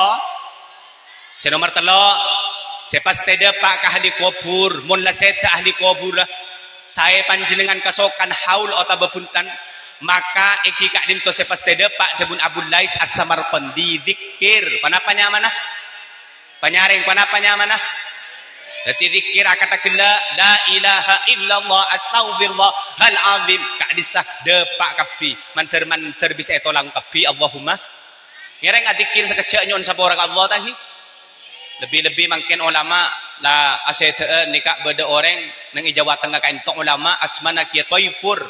Sè nomer tello', sè pastè dâpa' ka ahli kobhur. Mon la sèdhâ ahli kobhurrâ, saè panjhennengngan kasokan haul otabâ bhunten, maka èghi ka'dinto sè pastè dâpa', dhâbuna Abu Lais As-Samarqandi, dzikir. Ponapa nyamana? Panyarèng, ponapa nyamana? Dhâddhi dzikir akata ghellâ', "La ilaha illallah, astaghfirullahal azim." Ka'dissa dâpa' kabbhi. Mandhâr-mandhâr bisa ètolang kabbhi, Allahumma. Ngèrèng adzikir sakejjhâ' nyo'on sapora ka Allah, ta' enggi? Lebbi-lebbi mangkèn olama la asèdhâ'ân nèka bâdâ orèng neng è Jawa Tengah ka'ènto olama asmana Kiai Toifur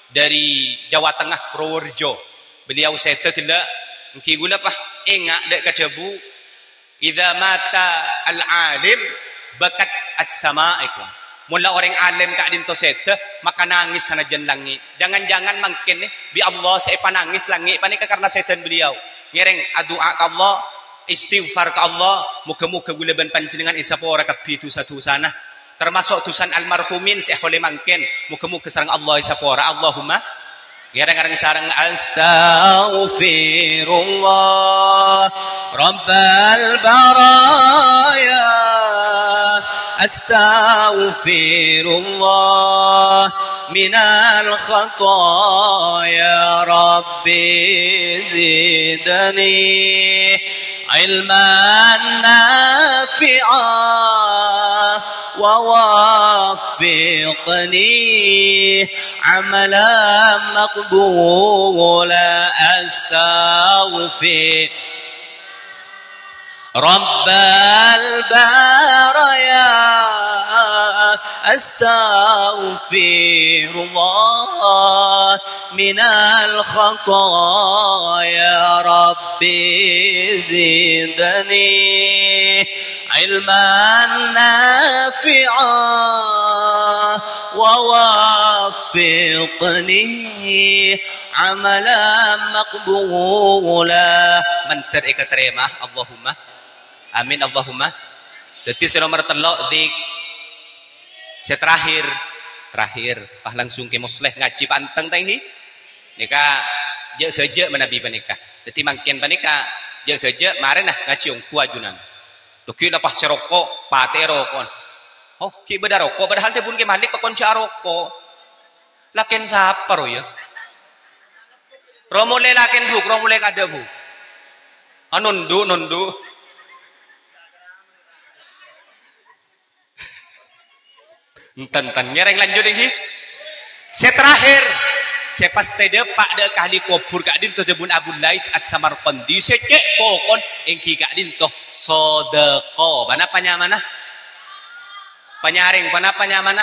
dari Jawa Tengah, Purworejo. Beliau sèdhâ ghellâ', enggi ghulâ pas enga' dâ' kadhâbu, "Idza mata al-alim bakat as-sama'," èko. Mon la orèng alim ka'dinto sèdhâ, maka nangès sanajjân langngè'. Jangan-jangan mangkèn, eh, bi' Allah sè èpanangès langngè' panèka karna sèdhâna beliau. Ngèrèng adu'a ka Allah, istighfar ka Allah, moghâ-moghâ ghulâ bân panjhennengngan èsapora kabbhi dhusa-dhusana, tamaso' dhusan almarhumin sè èholè mangkèn. Moghâ-moghâ sareng Allah èsapora. Allahumma. Ngèrèng-ngèrèng sareng, "Astaghfirullah Rabbal baraya, astaghfirullah minal khataya, Rabbi zidni ilman nafi'a wa waffiqni amalan maqbula, astaghfir Rabbal baraya, astaghfirullah minal khataya, Rabbi zidni ilman nafi'a wa waffiqni amalan maqbula." Mandhâr èkatarèma, Allahumma. Amin, Allahumma. Dhâddhi sè nomer tello', dik. Sè terakhir, terakhir, pas langsung Kè Musleh ngajhi panteng, ta' enggi? Nèka jhâ'-ghâjhâ' manabi panèka. Dhâddhi mangkèn panèka jhâ'-ghâjhâ' marèna ngajhi ongghu ajunan. Dhuggi' la pas sè roko', patè'è roko'na. Oh, ghi' bâdâ roko', padahal dhâbuna Kè Malik pakon jhâ' aroko'. Lakèn sapa rowa, ya? Ro molè lakèn, Bu', ro molè kadâ', Bu'. Ah, nondhu', nondhu'. Enten, enten. Ngèrèng lanjut, enggi. Sè terakhir, sè pas tadâpa' dâ' ka ahli kobhur ka'dinto dhâbuna Abu Lais As-Samarqandi, sè cè' pokon enggi ka'dinto sadâka. Ponapa nyamana? Panyarèng, ponapa nyamana?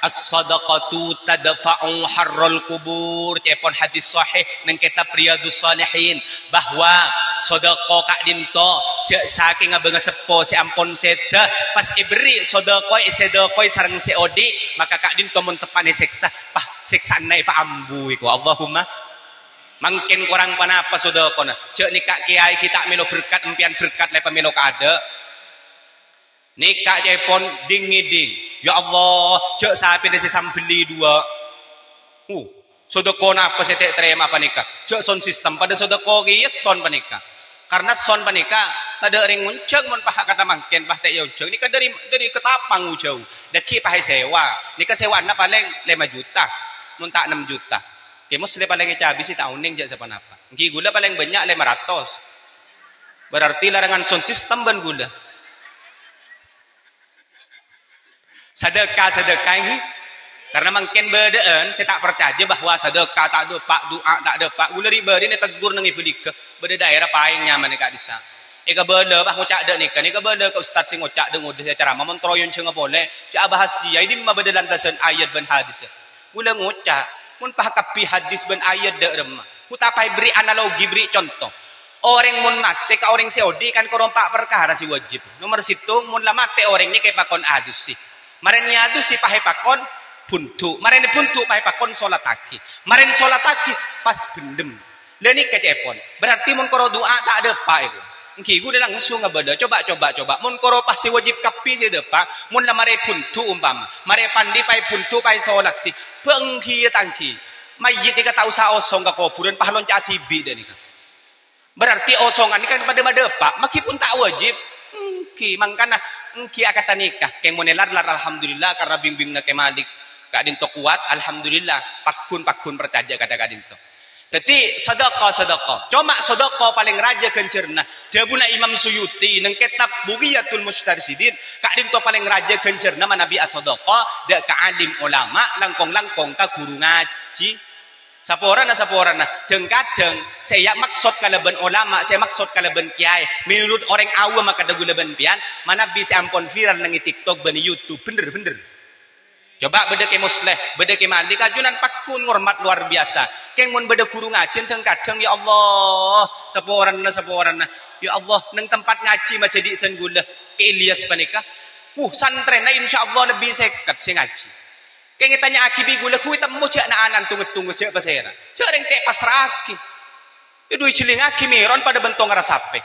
As-sadaqatu tadfa'u harral qubur. Ca'èpon hadis sahih neng kitab Riyadus Shalihin. Bahwa sadâka ka'dinto jhâ' sakènga bângaseppo sè ampon sèdhâ, pas èberri' sadâka, èsadâkaè sareng sè odi', maka ka'dinto mon teppa'na èsèksa, pas sèksana èpaambu èko. Allahumma. Mangkèn korang ponapa sadâkana? Jhâ' nèka kèyaè ghi' ta' mèlo berkat, empèyan berkat la èpamèlo kaadâ'. Nèka ca'èpon ding-ngèding. Ya Allah, jhâ' sapèna sè sambelli duwâ'. Uh, sadâka napa sè ta' ètarèma panèka? Jhâ' sound system, padâ sadâka kèya sound panèka. Karna sound panèka tadâ' rèng ngonjhâng mon pas akata mangkèn, pas ta' èonjhâng. Nèka dâri, dâri Ketapang ojhâu. Dâgghi' pas èsèwa. Nèka sèwana palèng lèma juta, mon ta' nem juta. Kè Musleh palèng ècabisi ta' onèng jhâ' saponapa. Ènggi ghulâ palèng bânnya' lèma ratos. Berarti larangan sound system bân ghulâ. Sadâka, sadâka ènggi. Karna mangkèn bâdâ'ân sè ta' parcajâ bahwa sadâka ta' dâpa', du'a ta' dâpa'. Ghulâ ri'-bâri'na ètegghur neng è Baliga. Bâdâ daerah Paèng nyamana ka'dissa'. Èkabâlâ, pas ngoca' dâ' nèka, nèkabâlâ ka ustad sè ngoca' dâ' ngodâ sè ceramah, mon terro èonjhângnga polè, jhâ' abahas jiyâ, è dimma bâdâ landasan ayat bân hadis. Ghulâ ngoca', mon pas kabbhi hadis bân ayat dâ' remma, ghu ta' pas èberri' analogi, berri' conto. Orèng mon matè ka orèng sè odi' kan kor empa' parkara sè wajib. Nomer sèttong, mon la matè orèng nèka èpakon adusi. Marèna èadusi pas èpakon bhundu'. Marèna bhundu' pas èpakon solataghi. Marèna solataghi pas bhendhem. La nèka ca'èpon. Berarti mon kor du'a ta' dâpa' èko. Ènggi ghulâ langsung abâlâ. Coba, coba, coba. Mon kor pas sè wajib kabbhi sè dâpa', mon la marè bhundu' ompama. Marè pandi pas bhundu' pas solat. Bâ' ènggi ya tanggi. Mayyit nèka ta' osa osong ka kobhurân, pas lonca' dhibi' dâ' nèka. Berarti osongan nèka padâ madâpa', maskèpon ta' wajib. Ènggi, mangkana ènggi akata nèka. Kèng mon èlar-lar, alhamdulillah, karna bimbinganna Kè Malik ka'dinto kowat, alhamdulillah, pagghun-pagghun parcajâ ka ka'dinto. Dhâddhi, sadhâka, sadhâka. Coma sadhâka palèng rajâ ghânjhârânna. Dhâbuna Imam Suyuti neng kètab Bughyatul Mustarsyidin, ka'dinto palèng rajâ ghânjhârânna manabi asadhâka dâ' ka alim olama, langkong-langkong ka ghuru ngajhi. Saporana, saporana. Dhâng-kadhâng sè èyamaksod kalabân olama, sè èmaksod kalabân kèyaè, menurut orèng awam akadhâ ghulâ bân pèyan, manabi sè ampon viral neng è TikTok bân è YouTube, bhender-bhender. Coba bâdâ Kè Musleh, bâdâ Kè Malik, ajunan pagghun ngormat luar biasa. Kèng mon bâdâ ghuru ngajhi, dhâng-kadhâng, "Ya Allah, saporana, saporana. Ya Allah, neng tempat ngajhi majâdi' dân ghulâ, Kè Ilyas panèka. Wuh, santrèna insyaallah lebbi sèket sè ngajhi." Kèng ètanya'aghi bi' ghulâ, ghu ètemmo jâ' na'-ana'na tong-ngettongnga jâ' pasèra. Jâ' rèng ta' èpassra'aghi. Èdhu èjhellingngaghi mèron padâ bân tongarra sapè.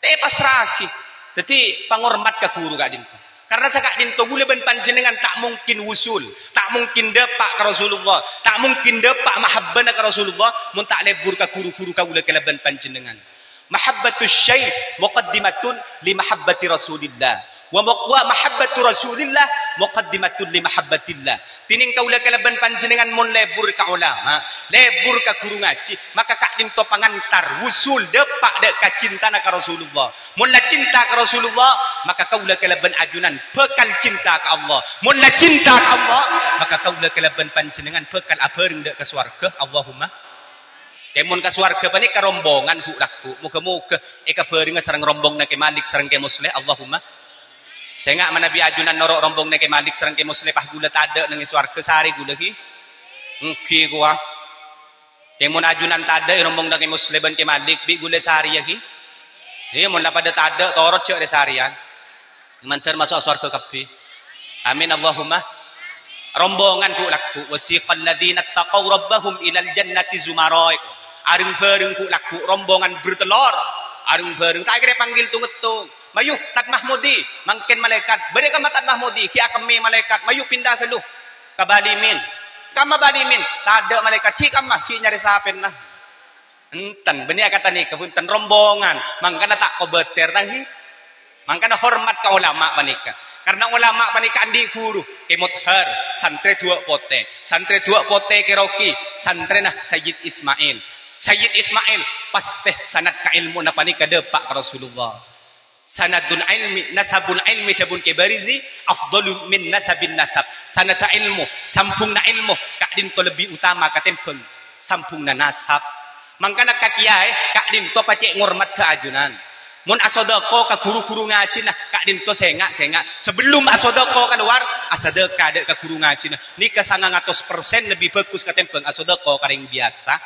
Ta' èpassra'aghi. Dhâddhi, pangormat ka ghuru ka'dinto. Karna saka'dinto ghulâ bân panjhennengngan ta' mungkin wusul, ta' mungkin dâpa' ka Rasulullah, ta' mungkin dâpa' mahabbana ka Rasulullah, mon ta' lebur ka ghuru-ghuru kaulâ kalabân panjhennengngan. Mahabbatus syekh muqaddimatun li mahabbati Rasulillah. Wa mu-, wa mahabbatu Rasulillah muqaddimatun li mahabbatillah. Dhinèng kaulâ kalabân panjhennengngan mon lebur ka olama, lebur ka ghuru ngajhi, maka ka'dinto pangantar, wusul, dâpa' dâ' ka cintana ka Rasulullah. Mon la cinta ka Rasulullah, maka kaulâ kalabân ajunan bhâkal cinta ka Allah. Mon la cinta ka Allah, maka kaulâ kalabân panjhennengngan bhâkal abhâreng dâ' ka sowarghâ. Allahumma. Kèng mon ka sowarghâ panèka rombongan ghu'-lagghu'. Moghâ-moghâ èkabhârengnga sareng rombonganna Kè Malik sareng Kè Musleh. Allahumma. Sènga' manabi ajunan noro' rombonganna Kè Malik sareng Kè Musleh, pas ghulâ tadâ' neng è sowarghâ, sarè ghulâ ghi. Èngghi kowa. Kèng mon ajunan tadâ' è rombonganna Kè Musleh bân Kè Malik, bi' ghulâ sarèya ghi. Iyâ, mon la padâ tadâ', torot jâ' rè-sarèyan. Mandhâr maso' sowarghâ kabbhi. Amin, Allahumma. Rombongan ghu'-lagghu'. Wasiqal ladzina taqaw rabbahum ilal jannati zumara. Areng-bhâreng ghu'-lagghu', rombongan bertelor. Areng-bhâreng, ta' kèra èpanggil tong-ngettong. Mayu, Tad Mahmudi, mangkèn malaèkat. Bâdâ è kamma Tad Mahmudi, ghi' akemmè malaèkat. Mayu, pinda ghâllu ka Balimin. Kamma Balimin, tadâ' malaèkat. Ghi' kamma, ghi' nyarè sapèna. Enten, bânnè akantha nèka, bhunten, rombongan. Mangkana ta' kobâtèr, ta' ghi? Mangkana hormat ka olama panèka. Karna olama panèka andi' ghuru, Kè Mothar, santrè Duwâ' Potè. Santrè Duwâ' Potè Kè Roki, santrèna Sayyid Ismail. Sayyid Ismail, pastè sanad ka èlmona panèka dâpa' ka Rasulullah. Sanadul ilmi, nasabul ilmi, dhâbuna Kè Barizi, afdalu min nasabin nasab. Sanadda ilmu, sambungnga ilmu, ka'dinto lebbi utama katèmbhâng sambungnga nasab. Mangkana ka kèyaè, ka'dinto pacè' ngormat ka ajunan. Mon asadhâka ka ghuru-ghuru ngajhina, ka'dinto sènga', sènga'. Sabellum asadhâka kalowar, asadhâka dâ' ka ghuru ngajhina. Nèka sangang atos persen lebbi bhâghus katèmbhâng asadhâka ka rèng biyasa.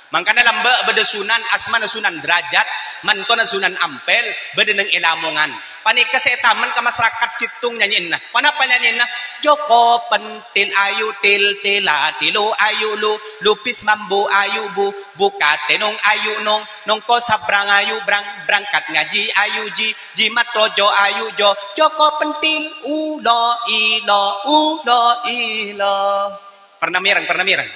Mangkana lambâ' bâdâ Sunan, asmana Sunan Derajat, mantona Sunan Ampel, bâdâ neng è Lamongan. Panèka sè ètamen ka masarakat sèttong nyanyèna. Ponapa nyanyèna? Joko pentil ayu til tila tilu ayu lu, lupis mambu ayu bu, buka tenung ayu nung, nungko sabrang ayu brang, berangkat ngaji ayu ji, jimat rojo ayu jo, Joko pentil, ulo ilo, ulo ilo. Pernah mèreng, pernah mèreng.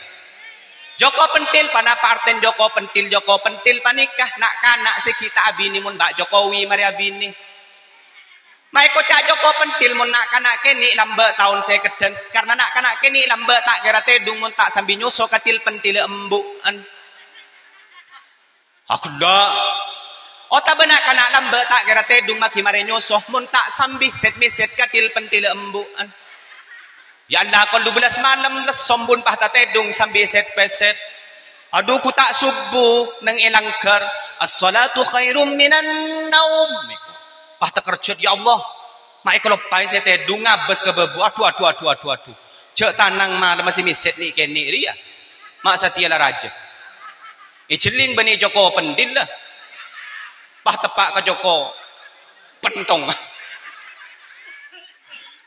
Joko pentil, ponapa artèna joko pentil? Joko pentil panèka na'-kana' sè ghi' ta' abinè mon Pak Jokowi marè abinè. Maèkoca' joko pentil mon na'-kana' kènè' lambâ' taon sèkeddhân, karna na'-kana' kènè' lambâ' ta' kèra tèdung mon ta' sambi nyoso ka til pentilla embu'en. Aghellâ'. Otabâ na'-kana' lambâ' ta' kèra tèdung maghi marè nyoso mon ta' sambi sèt-mèsèt ka til pentilla embu'en. Ya Allah, kol dubellâs malem lessom bun pas ta' tèdung sambi sèt-pèsèt. Adhu, ghu ta' sobbhu neng è langghâr. As-shalatu khairum minan naum. Pas takerjhât, ya Allah, ma' èkaloppaè sè tèdung ngabâs ka bâbu. Adhu, adhu, adhu, adhu, adhu. Jhâ' tanang malem masè mèsèt nè'-kènè' rèya. Ma' satèya la rajâ. Èjhelling bânnè joko pentil la. Pas teppa' ka joko pentong.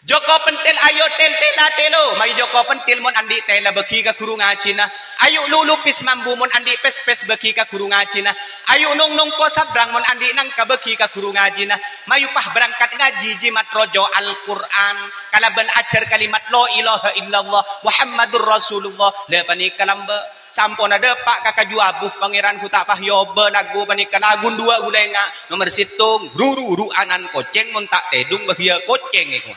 Joko pentil, ayo til tèla tèlo. Mayu joko pentil mon andi' tèla bâghi ka ghuru ngajhina. Ayu lu lupis mambu mon andi' pès-pès bâghi ka ghuru ngajhina. Ayu nung nungko sabrang mon andi' nangka bâghi ka ghuru ngajhina. Mayu pas berangkat ngaji jimat rojo Al-Qur'an. Kalabân ajhâr kalimat la ilaha illallah Muhammadur Rasulullah. La panèka lambâ'. Samponna dâpa' ka kaju abu, Pangèran ghu ta' pas èobâ lagu panèka, lagu dhuwâ' ghulâ ènga'. Nomer sèttong, ru-ru-ru anan kocèng, mon ta' tèdung bâgiyâ kocèng èko.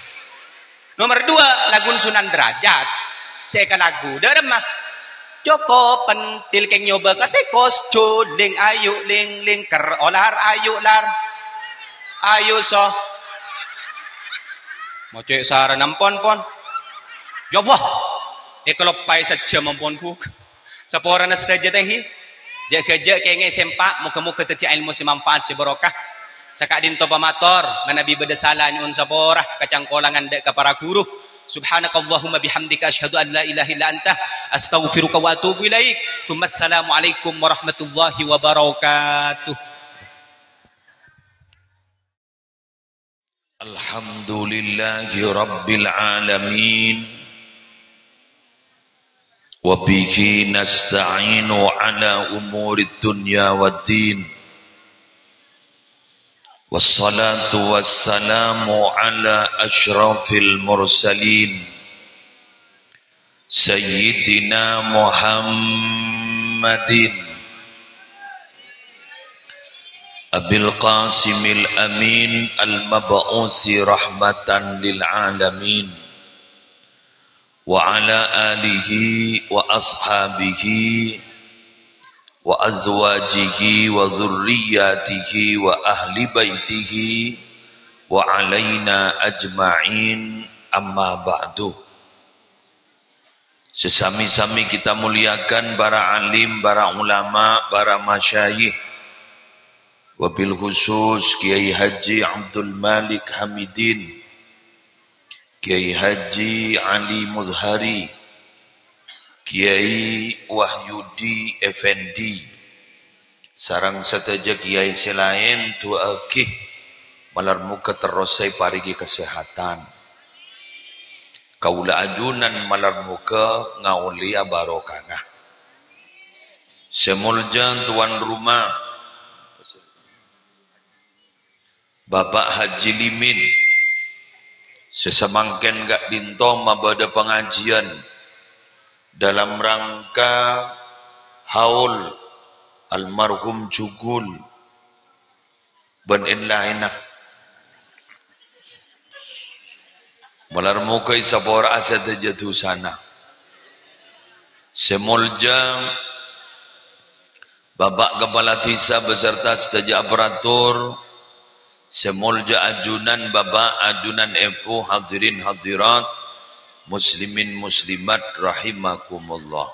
Nomer dhuwâ', lagun Sunan Derajat. Sè èkalagu, dâ' remma. Joko pentil keng nyoba ka tekos, juling ayu ling-ling ker olar ayu lar. Ayu so. Mocek saran ampon pon. Ya Allah. Ekeloppai saja mampon buk. Saporana sadaja tehi. Jek gajak kenge sempak, moga-moga daddi ilmu sè manfaat sè barokah. Saka'dinto pamator, manabi badha sala nyo'on sapora, kacangkolangan dha' ka para guru. Subhanakallahumma bihamdika asyhadu an la ilaha illa anta astaghfiruka wa atubu ilaik. Tsumma assalamualaikum warahmatullahi wabarakatuh. Alhamdulillahi rabbil alamin. Wa bihi nasta'inu ala umurid dunya waddin. Wassalatu wassalamu ala asyrafil mursalin. Sayyidina Muhammadin Abil Qasimil Amin al-mab'usi rahmatan lil alamin. Wa ala alihi wa ashabihi wa azwajihi wa dzurriyyatihi wa ahli baitihi wa alaina ajma'in, amma ba'du. Sè sami-sami kita muliakan para alim, para ulama, para masyayikh. Wabil khusus Kiai Haji Abdul Malik Hamidin, Kiai Haji Ali Mudhari, Kiai Wahyudi Effendi, sareng sadhâjâ kiai sè laèn, du'aaghi malar moghâ terros èparèngè kasèhadhân. Kaulâ ajunan malar moghâ ngaollèya barokahna. Sè molja tuan rumah, Bapak Haji Limin, sè samangkèn ka'dinto mabâdâ pangajiân dalam rangka haul almarhum Jugul bân èn-laènna. Malar moghâ èsapora'a sadhâjâ dhusana. Sè molja Bapak Kepala Desa beserta sadhâjâ aparatur, sè molja ajunan Bapak, ajunan Èbhu, hadirin hadirat, muslimin muslimat rahimakumullah.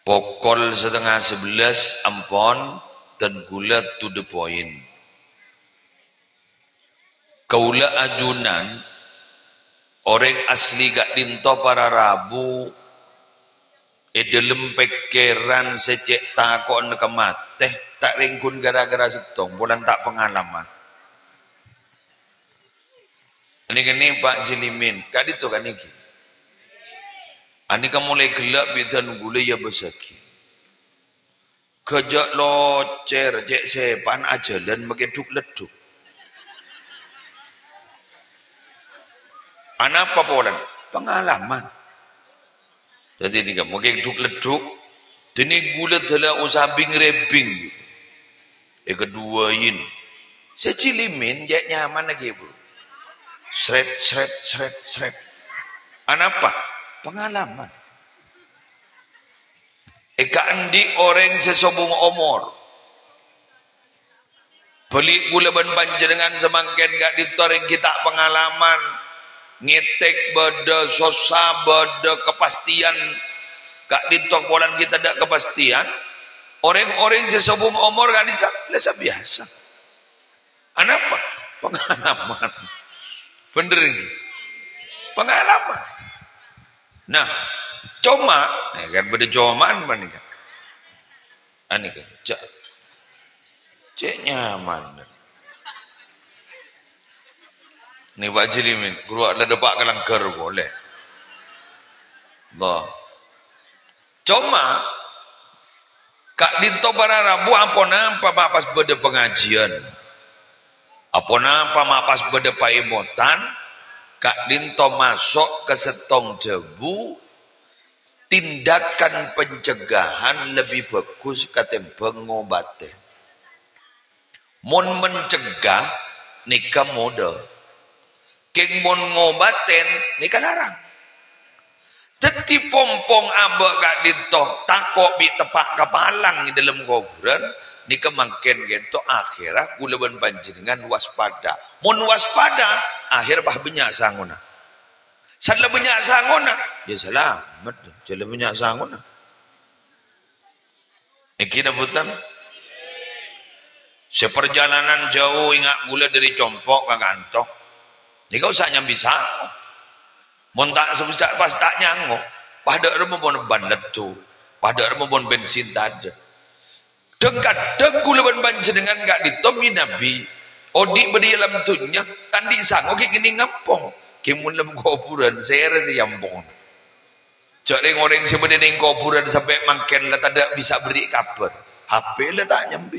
Pokol setengah sebelas ampon, dan kaulâ to the point. Kaulâ ajunan orèng asli ka'dinto para rabu è dhâlem pèkkèran sè cè' tako'na ka matè, ta' rèng ghun ghârâ-ghârâ sèttong, polana ta' pangalaman. Nèka nè Pak Jilimin, ka'dinto ka nèka. Anèka molaè ghellâ' bidhân kaulâ èabâsaghi. Ghâjâ' locèr, cè' sèpan ajhâlân makè dhuk-leddhuk. Anapa polana? Pangalaman. Dhâddhi nèka, makè dhuk-leddhuk, dhâddhi kaulâ dâlâ osa bing-rèbing. Èkaduwâin. Sè Jilimin cè' nyaman lagi, Bro. Sret, sret, sret, sret. Anapa? Pangalaman. È kaandi' orèng sè sobung omor. Bâli' kaulâ bân panjhennengngan samangkèn ka'dinto rèng ghi' ta' pangalaman. Ngètèk bâdâ sossa, bâdâ kapastèyan. Ka'dinto polana ghi' tadâ' kapastèyan. Orèng-orèng sè sobung omor ka'dissa', la sabiyasa. Anapa? Pangalaman. Bhender ngghi? Pangalaman. Nah, coma, ya kan bâdâ comaan panèka. Anèka, cè', cè' nyaman. Nè Pak Jilimin, kaulâ la dâpa' ka langghâr polè. Loh. Coma, ka'dinto para rabu aponapa ma' pas bâdâ pangajiân. Aponapa ma' pas bâdâ paèmotan, ka'dinto maso' ka sèttong dhâbu, tindakan pencegahan lebih bagus katèmbhâng ngobatè. Mon mencegah, nèka modâ. Kèng mon ngobatè, nèka larang. Dhâddhi pong-pong abâ' ka'dinto tako' bi' teppa' kapalang è dhâlem kobhurân, nèka mangkèn ghânto akhèra kaulâ bân panjhennengngan waspada. Mon waspada, akhèr pas bânnya' sangona. Sè la bânnya' sangona, ya salamet, jhâ' la bânnya' sangona. Èngghi napa bhunten? Sè parjhâlânan jhâu, enga' kaulâ dhâri compo' ka kanto. Nèka osa nyambi sango. Mon ta' sè pas ta' nyango, pas dâ' remma mon bân leddhu, pas dâ' remma mon bensin tadâ'. Dhâng-kadhâng kaulâ bân panjhennengngan ka'dinto mènabi, odi' bâdâ è alam dhunnya, ta' andi' sango ghi' kènè' ngampong. Ghi' mon lem kobhurân, sèra sè èampong. Jhâ' rèng-orèng sè bâdâ neng kobhurân sampè' mangkèn la tadâ' bisa berri' kabhâr. H P la ta' nyambi.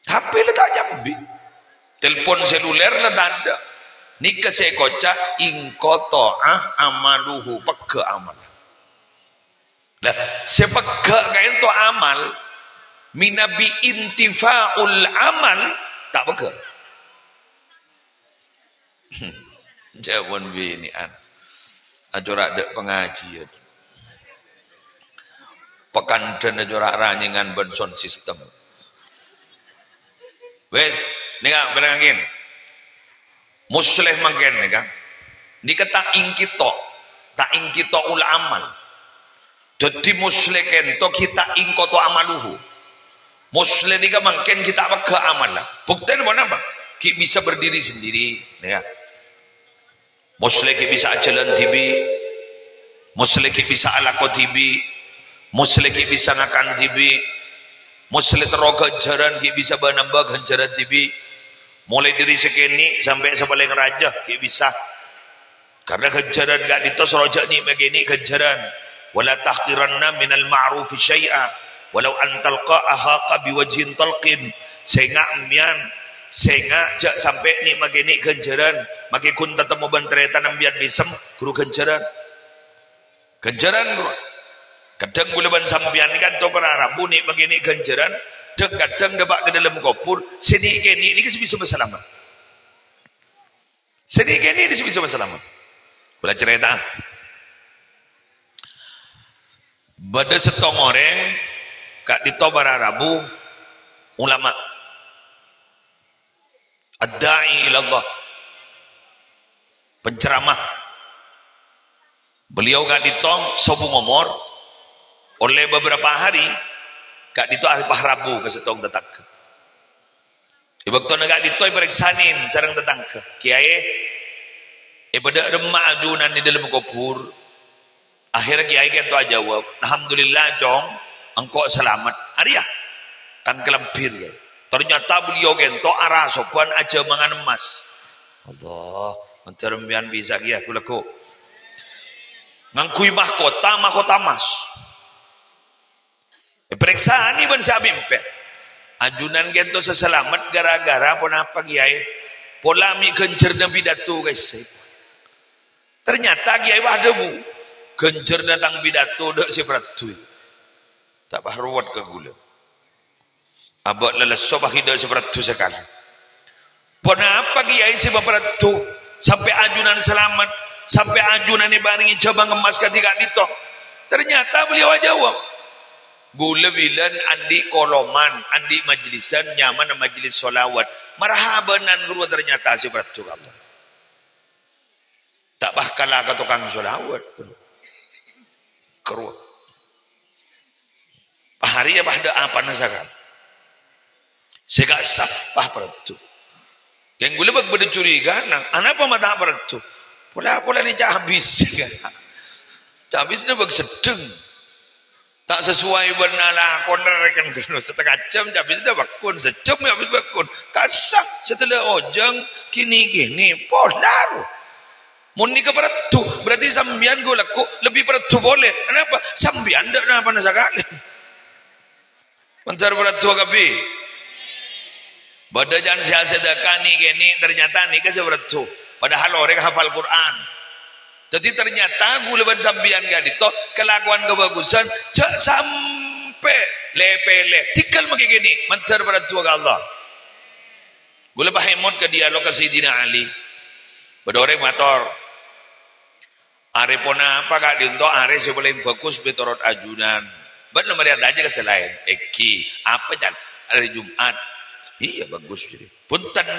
H P la ta' nyambi. Telpon seluler la tadâ'. Nèka sè èkoca' inqata'a amaluhu, pegghâ' amal. Lah, sè pegghâ' ka'dinto amal, mènabi intifa'ul amal, ta' pegghâ'. Jhâ' mon binè'an. Acora' dâ' pangajiyân. Pakandhân acora' ranyèngan bân sound system. Wes, nèka, pèrengngaghi. Musleh mangkèn nèka. Nèka ta' inqita', ta' inqita'ul amal. Dhâddhi musleh ka'dinto ghi' ta' inqata'a amaluhu. Musleh nèka mangkèn ghi' ta' pegghâ' amalla. Buktèna ponapa? Ghi' bisa berdiri sendiri, nèka. Musleh ghi' bisa ajhâlân dhibi'. Musleh ghi' bisa alako dhibi'. Musleh ghi' bisa ngakan dhibi'. Musleh terro ghânjhârân ghi' bisa bân-nambâ ghânjhârân dhibi'. Molaè dhâri sè kènè' sampè' sè palèng rajâ ghi' bisa. Karna ghânjhârân ka'dinto soro jhâ' nè'-makènè' ghânjhârân. "Wa la tahqiranna minal ma'rufi syai'a, walau an talqa akhaka biwajhin talqin." Sènga' sampèyan, sènga' jhâ' sampè' nè'-makènè' ghânjhârân, makè ghun tatemmo bân tarètan sampèyan mèsem, ghuru ghânjhârân. Ghânjhârân, ghuru. Kadhâng kaulâ bân sampèyan nèka ka'dinto para rabu nè'-makènè' ghânjhârân, dhâng-kadhâng dâpa' ka dhâlem kobhur, sè nè'-kènè' nèka sè bisa salamet. Sè nè'-kènè' sè bisa salamet. Kaulâ carèta. Bâdâ sèttong orèng ka'dinto para rabu ulama. Ad-da'i ilallah. Penceramah. Beliau ka'dinto sobung omor, ollè beberapa hari, ka'dinto pas rabu ka sèttong tatangghâ. È bâktona ka'dinto èparèksanè sareng tatangghâ, "Kèyaè, è bâdâ remma ajunan è dhâlem kobhur?" Akhèrra kèyaè ka'dinto ajâwâb, "Alhamdulillah, Cong, engko' salamet." Arèya tang kalambhir, ya. Ternyata beliau ka'dinto arasoban ajhâmangan emmas. Allah, mandhâr sampèyan bisa kèya, ghu-lagghu. Ngangghuy mahkota, mahkota emas. Èparèksanè bân sè amèmpè. "Ajunan ka'dinto sè salamet gara-gara ponapa, Kèyaè?" "Pola mè' ghânjhârânna pidato, kaèssè." Ternyata Kèyaè pas adhâbu, "Ghânjhârânna tang pidato dâ' sè paraddhu." Ta' pas rowet ka kaulâ. Abâ' lalesso pas ghi' dâ' sè paraddhu sakalè. "Ponapa Kèyaè sè maparaddhu sampè' ajunan salamet, sampè' ajunan èparèngè jhâmangan emmas kadhi ka'dinto?" Ternyata beliau ajâwâb, "Ghulâ bilân andi' koloman, andi' majlisan, nyamana majlis sholawat. Marhabanan ghâruwa ternyata sè paraddhu ka Allah." Ta' pas kala ka tokang sholawat. Ghâruwa. Pas arèya pas dâ' apana sakalè. Sè ka'issa' pas paraddhu. Kèng ghulâ bâk bâdâ curigana, anapa ma' ta' paraddhu? Pola-pola nè cabis. Cabisna bâk seddheng. Ta' sesuai bân lakona rèken ghâllu. Setengah jam cabisna bâkkun, sejam cabis bâkkun. Ka'issa' satèya ojhâng, kènè-kènè, pola. Mon nèka paraddhu, berarti sampèyan ghu-lagghu lebbi paraddhu polè. Anapa? Sampèyan dâ' napana sakalè. Mandhâr paraddhu kabbhi. Bâdâ can sè asadhâka nè'-kènè', ternyata nèka sè paraddhu. Padahal orèng hafal Qur'an. Dhâddhi ternyata ghulâ bân sampèyan ka'dinto kalakowan kabhâghusân jhâ' sampè' lè-pèlè. Tèngghâl makè kènè', mandhâr paraddhu ka Allah. Ghulâ pas èmot ka dialog ka Sayyidina Ali. Bâdâ orèng mator, Arè ponapa ka'dinto arè sè palèng bhâghus mètorot ajunan? Bâ'na marè atajâ ka sè laèn. Èngghi, apa, Can? Arè Jum'at. Iyâ, bhâghus, jârèya. Bhunten,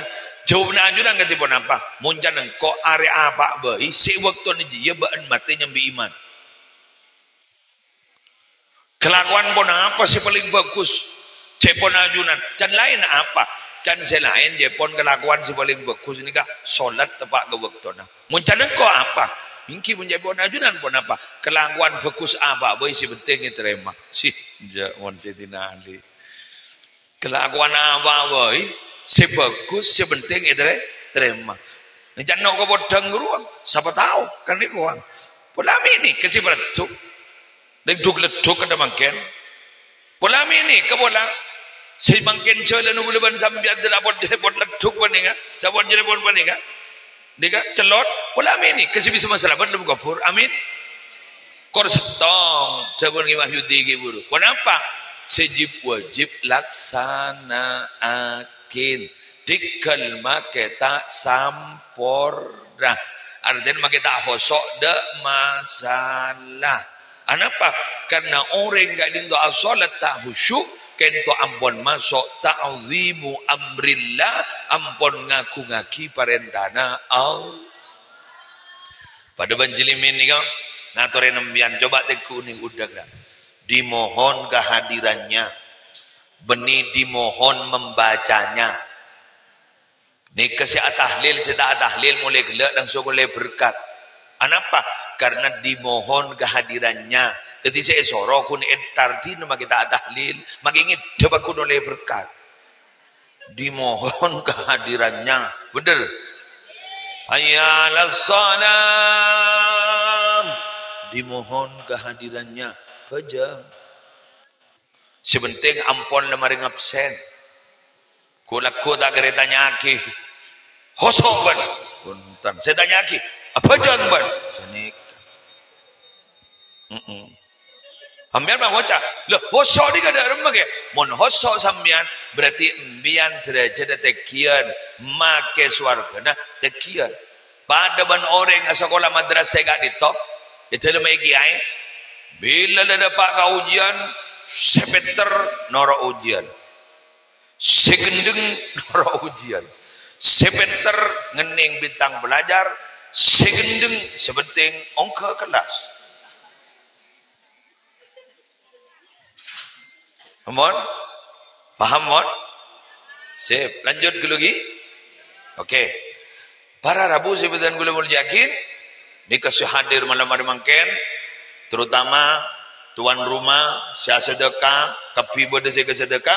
jâwâbbhâ ajunan kadhi ponapa? Mon can engko' arè apa bhâi, sè bâktona jârèya bâ'na matè nyambi iman. Kalakowan ponapa sè palèng bhâghus? Ca'èpon ajunan. Can laèn apa? Can sè laèn, ca'èpon kalakowan sè palèng bhâghus nèka, solat teppa' ka bâktona. Mon can engko' apa? Èngghi, mon ca'èpon ajunan ponapa? Kalakowan bhâghus apa bhâi sè pentèng ètarèma. Sih, jâ' mon Sayyidina Ali. Kalakowan apa bhâi sè bhâghus, sè pentèng ètarè-, tarèma. Can no' ka podhâng rowa, sapa tao, kan nèko, ang. Pola mènè ka sè bârâddhuk. Leddhuk-leddhuk kadhâ' mangkèn. Pola mènè ka pola. Sè mangkèn jhâlân kaulâ bân sampèyan dâlâ pot-, pot leddhuk panèka. Sapon jârèya pon panèka. Nèka cellot, pola mènè ka sè bisa masalamet lem kobhur. Amin. Kor sèttong, dhâbuna Ki Wahyudi ghi' buru. Ponapa? Sè jib-wajib laksana'aghi. Dhigghâl makè ta' samporna. Artèna makè ta' hoso' dâ' masalah. Anapa? Karna orèng ka'dinto asolat ta' khusyuk, ka'dinto ampon maso' ta'zimu amrillah, ampon ngagungngaghi parèntana Allah. Padâ bân Cilimin nèka, ngatorè sampèyan, coba tèngghu nèng udhâk, ra. Dimohon kehadirannya, bânnè dimohon membacanya. Nèka sè atahlil, sè ta' atahlil molaè ghellâ' langsung ollè berkat. Anapa? Karna dimohon kehadirannya. Dhâddhi sè èsoro ghun entar dina makè ta' atahlil, makè ngèddhâ ghun ollè berkat. Dimohon kehadirannya. Bhender? Hayya 'alas shalah. Dimohon kehadirannya. Bhâjâng. Sè pentèng ampon la marè ngabsen. Ghu-lagghu ta' kèra ètanya'aghi. Hoso' bân. Bhunten. Sè ètanya'aghi. Abhâjâng bân. Sanèka. Mm-mm. Sampèyan mah ngoca', "Lho, hoso' nèka dâ' remma, Kè?" Mon hoso' sampèyan, berarti sampèyan dârâjhâddhâ tènggiyân, makè sowarghâna tènggiyân. Padâ bân orèng asakola madrasah è ka'dinto, è dâlemma è kiyaè. Bilâ la dâpa' ka ujian, sè pènter noro' ujian. Sè ghendheng noro' ujian. Sè pènter ngennèng bintang pelajar, sè ghendheng sè pentèng ongghâ kellas. Ampon? Paham, mon? Sip, lanjut ghâllu ghi. Oke. Para rabu sè bhâdhân kaulâ molja'aghi, nèka sè hadir malem arè mangkèn, terutama tuan rumah, sè asadhâka, kabbhi bâdâ sè kasadhâka,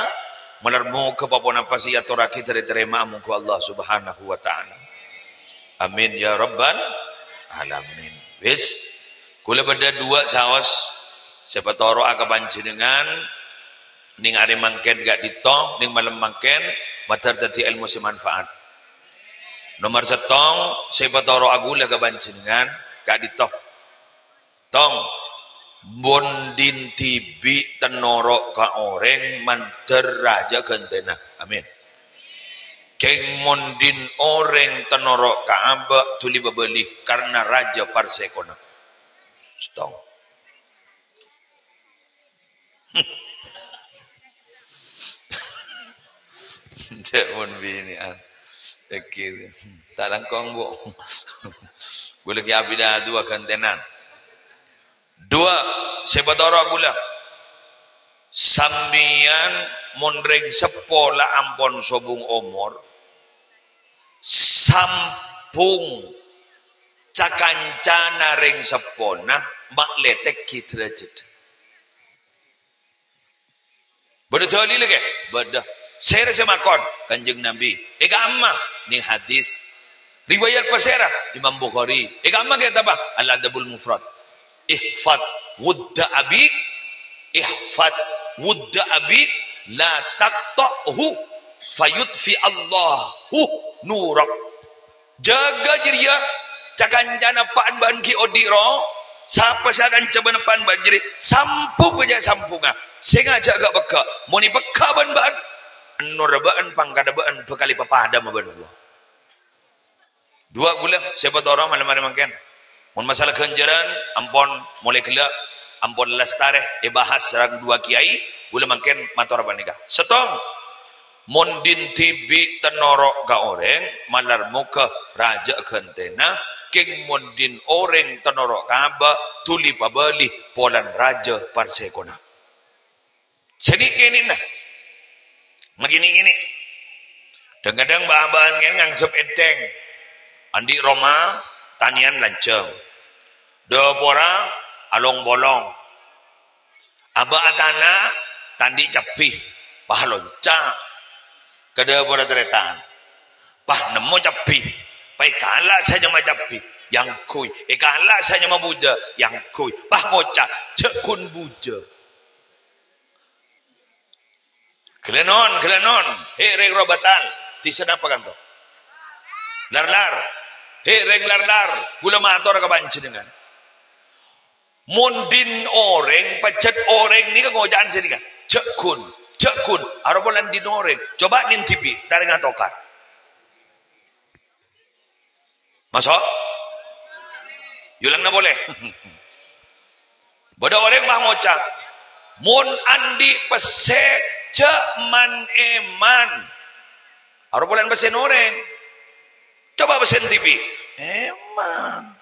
malar moghâ pa-ponapa sè èyatorraghi tarè-tarèma'a mongghu Allah Subhanahu wa Ta'ala. Amin ya rabbal alamin. Wis, kaulâ bâdâ duwâ' saos sè patoro'a ka panjhennengngan, nèng arè mangkèn ka'dinto, nèng malem mangkèn, madhâr dhâddhi èlmo sè manfaat. Nomor sèttong, sè patoro'a kaulâ ka panjhennengngan, ka'dinto. Tong, mon dhin dhibi' ta' noro' ka orèng, mandhâr rajâ ghântèna. Amin. Kèng mon dhin orèng ta' noro' ka abâ', dhuli bâbâli, karna rajâ parsèkona. Sèttong. Cè' mon binè'an. Èngghi. Ta' langkong, Bu. Ghulâ ghi' abidhâ duwâ' ghântènan. Duwâ', sè patoro' ghulâ. Sampèyan mon rèng seppo la ampon sobung omor, sambung ca-kancana rèng seppona, ma' lètèghi dârâjhâddhâ. Bâdâ dalilla, Kè? Bâdâ. Sèra sè makon? Kanjeng Nabi. È ka'emma? Nèng hadis. Riwayat pasèra? Imam Bukhari. È ka'emma kètabhâ? Al-Adabul Mufrad. "Ihfad wudda abik, ihfad wudda abik, la taqta'hu, fayutfi Allahu nurak." Jâgâ jârèya, ca-kancana eppa'na bâ'na ghi' odi' rowa, sapa sè akanca bân eppa'na bâ'na jârèya, sambhung jâ' sambhungnga. Sènga' jâ' ghâ'-peggâ', mon èpeggâ' bân bâ'na, ènorra bâ'na, pangkaddhâ bâ'na bhâkal èpapadâmma bân Allah. Duwâ' ghulâ sè patoro' malem arè mangkèn. Mon masalah ghânjhârân, ampon molaè ghellâ', ampon lastarè èbahas sareng duwâ' kèyaè, ghulâ mangkèn mator panèka. Sèttong, mon dhin dhibi' tènoro' ka orèng, malar mogâ rajâ ghântèna, kèng mon dhin orèng tènoro' ka abâ', dhuli pabâli polana rajâ parsèkona. Sè nè'-kènè'na. Makènè'-kènè'. Dhâng-kadhâng bâ'-abâ'ân kèn nganggep ènthèng. Andi' roma, tanèyan lanjhâng. Dâpora along-polong. Abâ' atana, ta' andi' cabbhi. Wah, lonca'. Ka dâpora tarètan. Pas nemmo cabbhi. Pas èkala' sè nyama cabbhi. Èyangghuy. Èkala' sè nyama bujâ. Èyangghuy. Pas ngoca', "Jhâ' ghun bujâ." Ghellâ' non, ghellâ' non. He, rèng Robatal. Dhisana apa kanto? Lar-lar. He, rèng Lar-lar. Ghulâ mator ka panjhennengngan. Mon dhin orèng, pajhât orèng nèka ngoca'an sè nèka. "Jhâ' ghun, jhâ' ghun." Arowa polana dhin orèng. Coba dhin dhibi', tarèngnga tokar. Maso'? Èolangana polè. Bâdâ orèng mah ngoca', "Mon andi' pèssè, jhâ' man-èman." Arowa polana pèssèna orèng. Coba pèssèna dhibi'. Èman.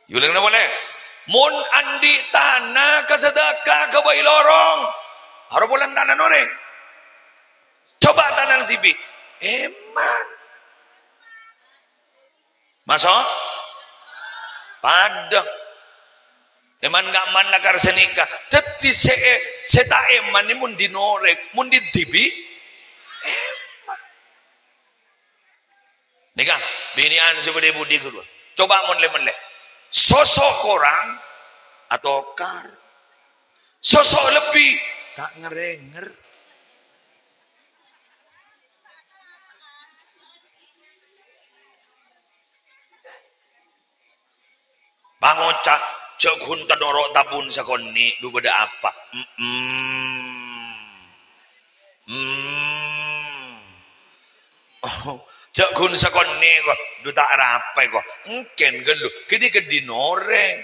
Èolangana polè. Mon andi' tana ka sadâkah ka bâi lorong. Arowa polana tanana orèng. Coba tanana dhibi'. Èman. Maso'? Padâ. Èman ka' èman lakar sè nèka. Dhâddhi sè, sè ta' èman nè mon dhin orèng, mon dhin dhibi'. Èman. Nèka, binè'an sè bâdâ è budi ghâruwa. Coba mon lè-mellè. Soso' korang, atokar. Soso' lebbi, ta' ngèrèngèr. Pangoca', "Jhâ' ghun tènoro' tabun sakonè', dhu bâdâ apa?" Mm-mm. Mm. Oh, "Jhâ' ghun sakonè', ko', dhu ta' arapa, ko'." Èngkèn ghâllu, ghâdhi-ghâdhi orèng.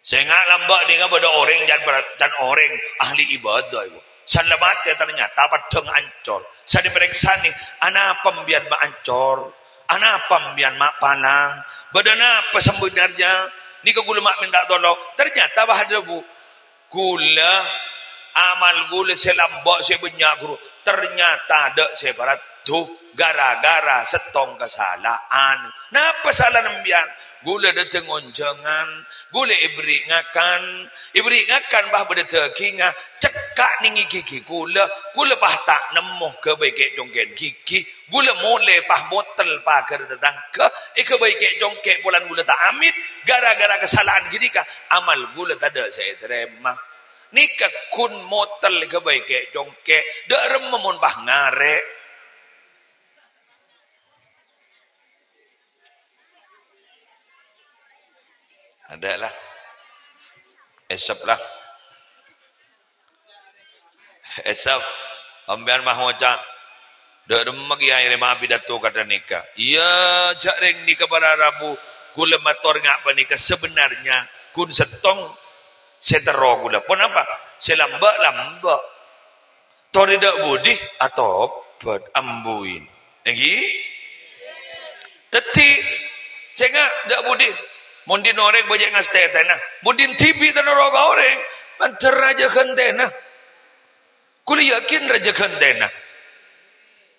Sènga' lambâ' nèka bâdâ orèng can-, can orèng ahli ibadah, èko. Sala matè ternyata peddhâng ancor. Sè èparèksanè, "Anapa empèyan ma' ancor? Anapa empèyan ma' palang? Bâdâ napa sabhânarnya?" Nèka ghulâ ma' mènta tolong. Ternyata bâ adhâbu, "Ghulâ, amal ghulâ sè lambâ' sè bânnya', Ghuru, ternyata dâ' sè paraddu gara-gara sèttong kasala'an." "Napa salana empèyan?" "Ghulâ dâteng onjhângan, ghulâ èberri' ngakan, èberri' ngakan bâ bâdâ dâgingnga, cekka' nèng gigi ghulâ, ghulâ bâ ta' nemmo ghâbây kè'-congkè'an gigi, ghulâ molè bâ motel paghâr tatangghâ, èghâbây kè'-congkè' polana ghulâ ta' amit, gara-gara kasala'an ghânèka, amal ghulâ tadâ' sè ètarèma. Nèka ghun motel èghâbây kè'-congkè', dâ' remma mon bâ ngarè'." Adâ' la. Èsep la. Èsep. Empèyan bâ ngoca', "Dâ' remma kèyaè rèma apidato kadhâng nèka?" "Iyâ, jhâ' rèng nèka para rabu ghulâ mator nga' panèka, sabhânarnya ghun sèttong sè terro ghulâ." "Ponapa?" "Sè lambâ'-lambâ'." Torè dâ' budi, atobhât, ambuin. Èngghi? Dhâddhi, sènga' dâ' budi. Mon dhin orèng bâjâ ngastètèna. Mon dhin dhibi' tènoro' ka orèng, mandhâr rajâ ghântèna. Ghulâ yakin rajâ ghântèna.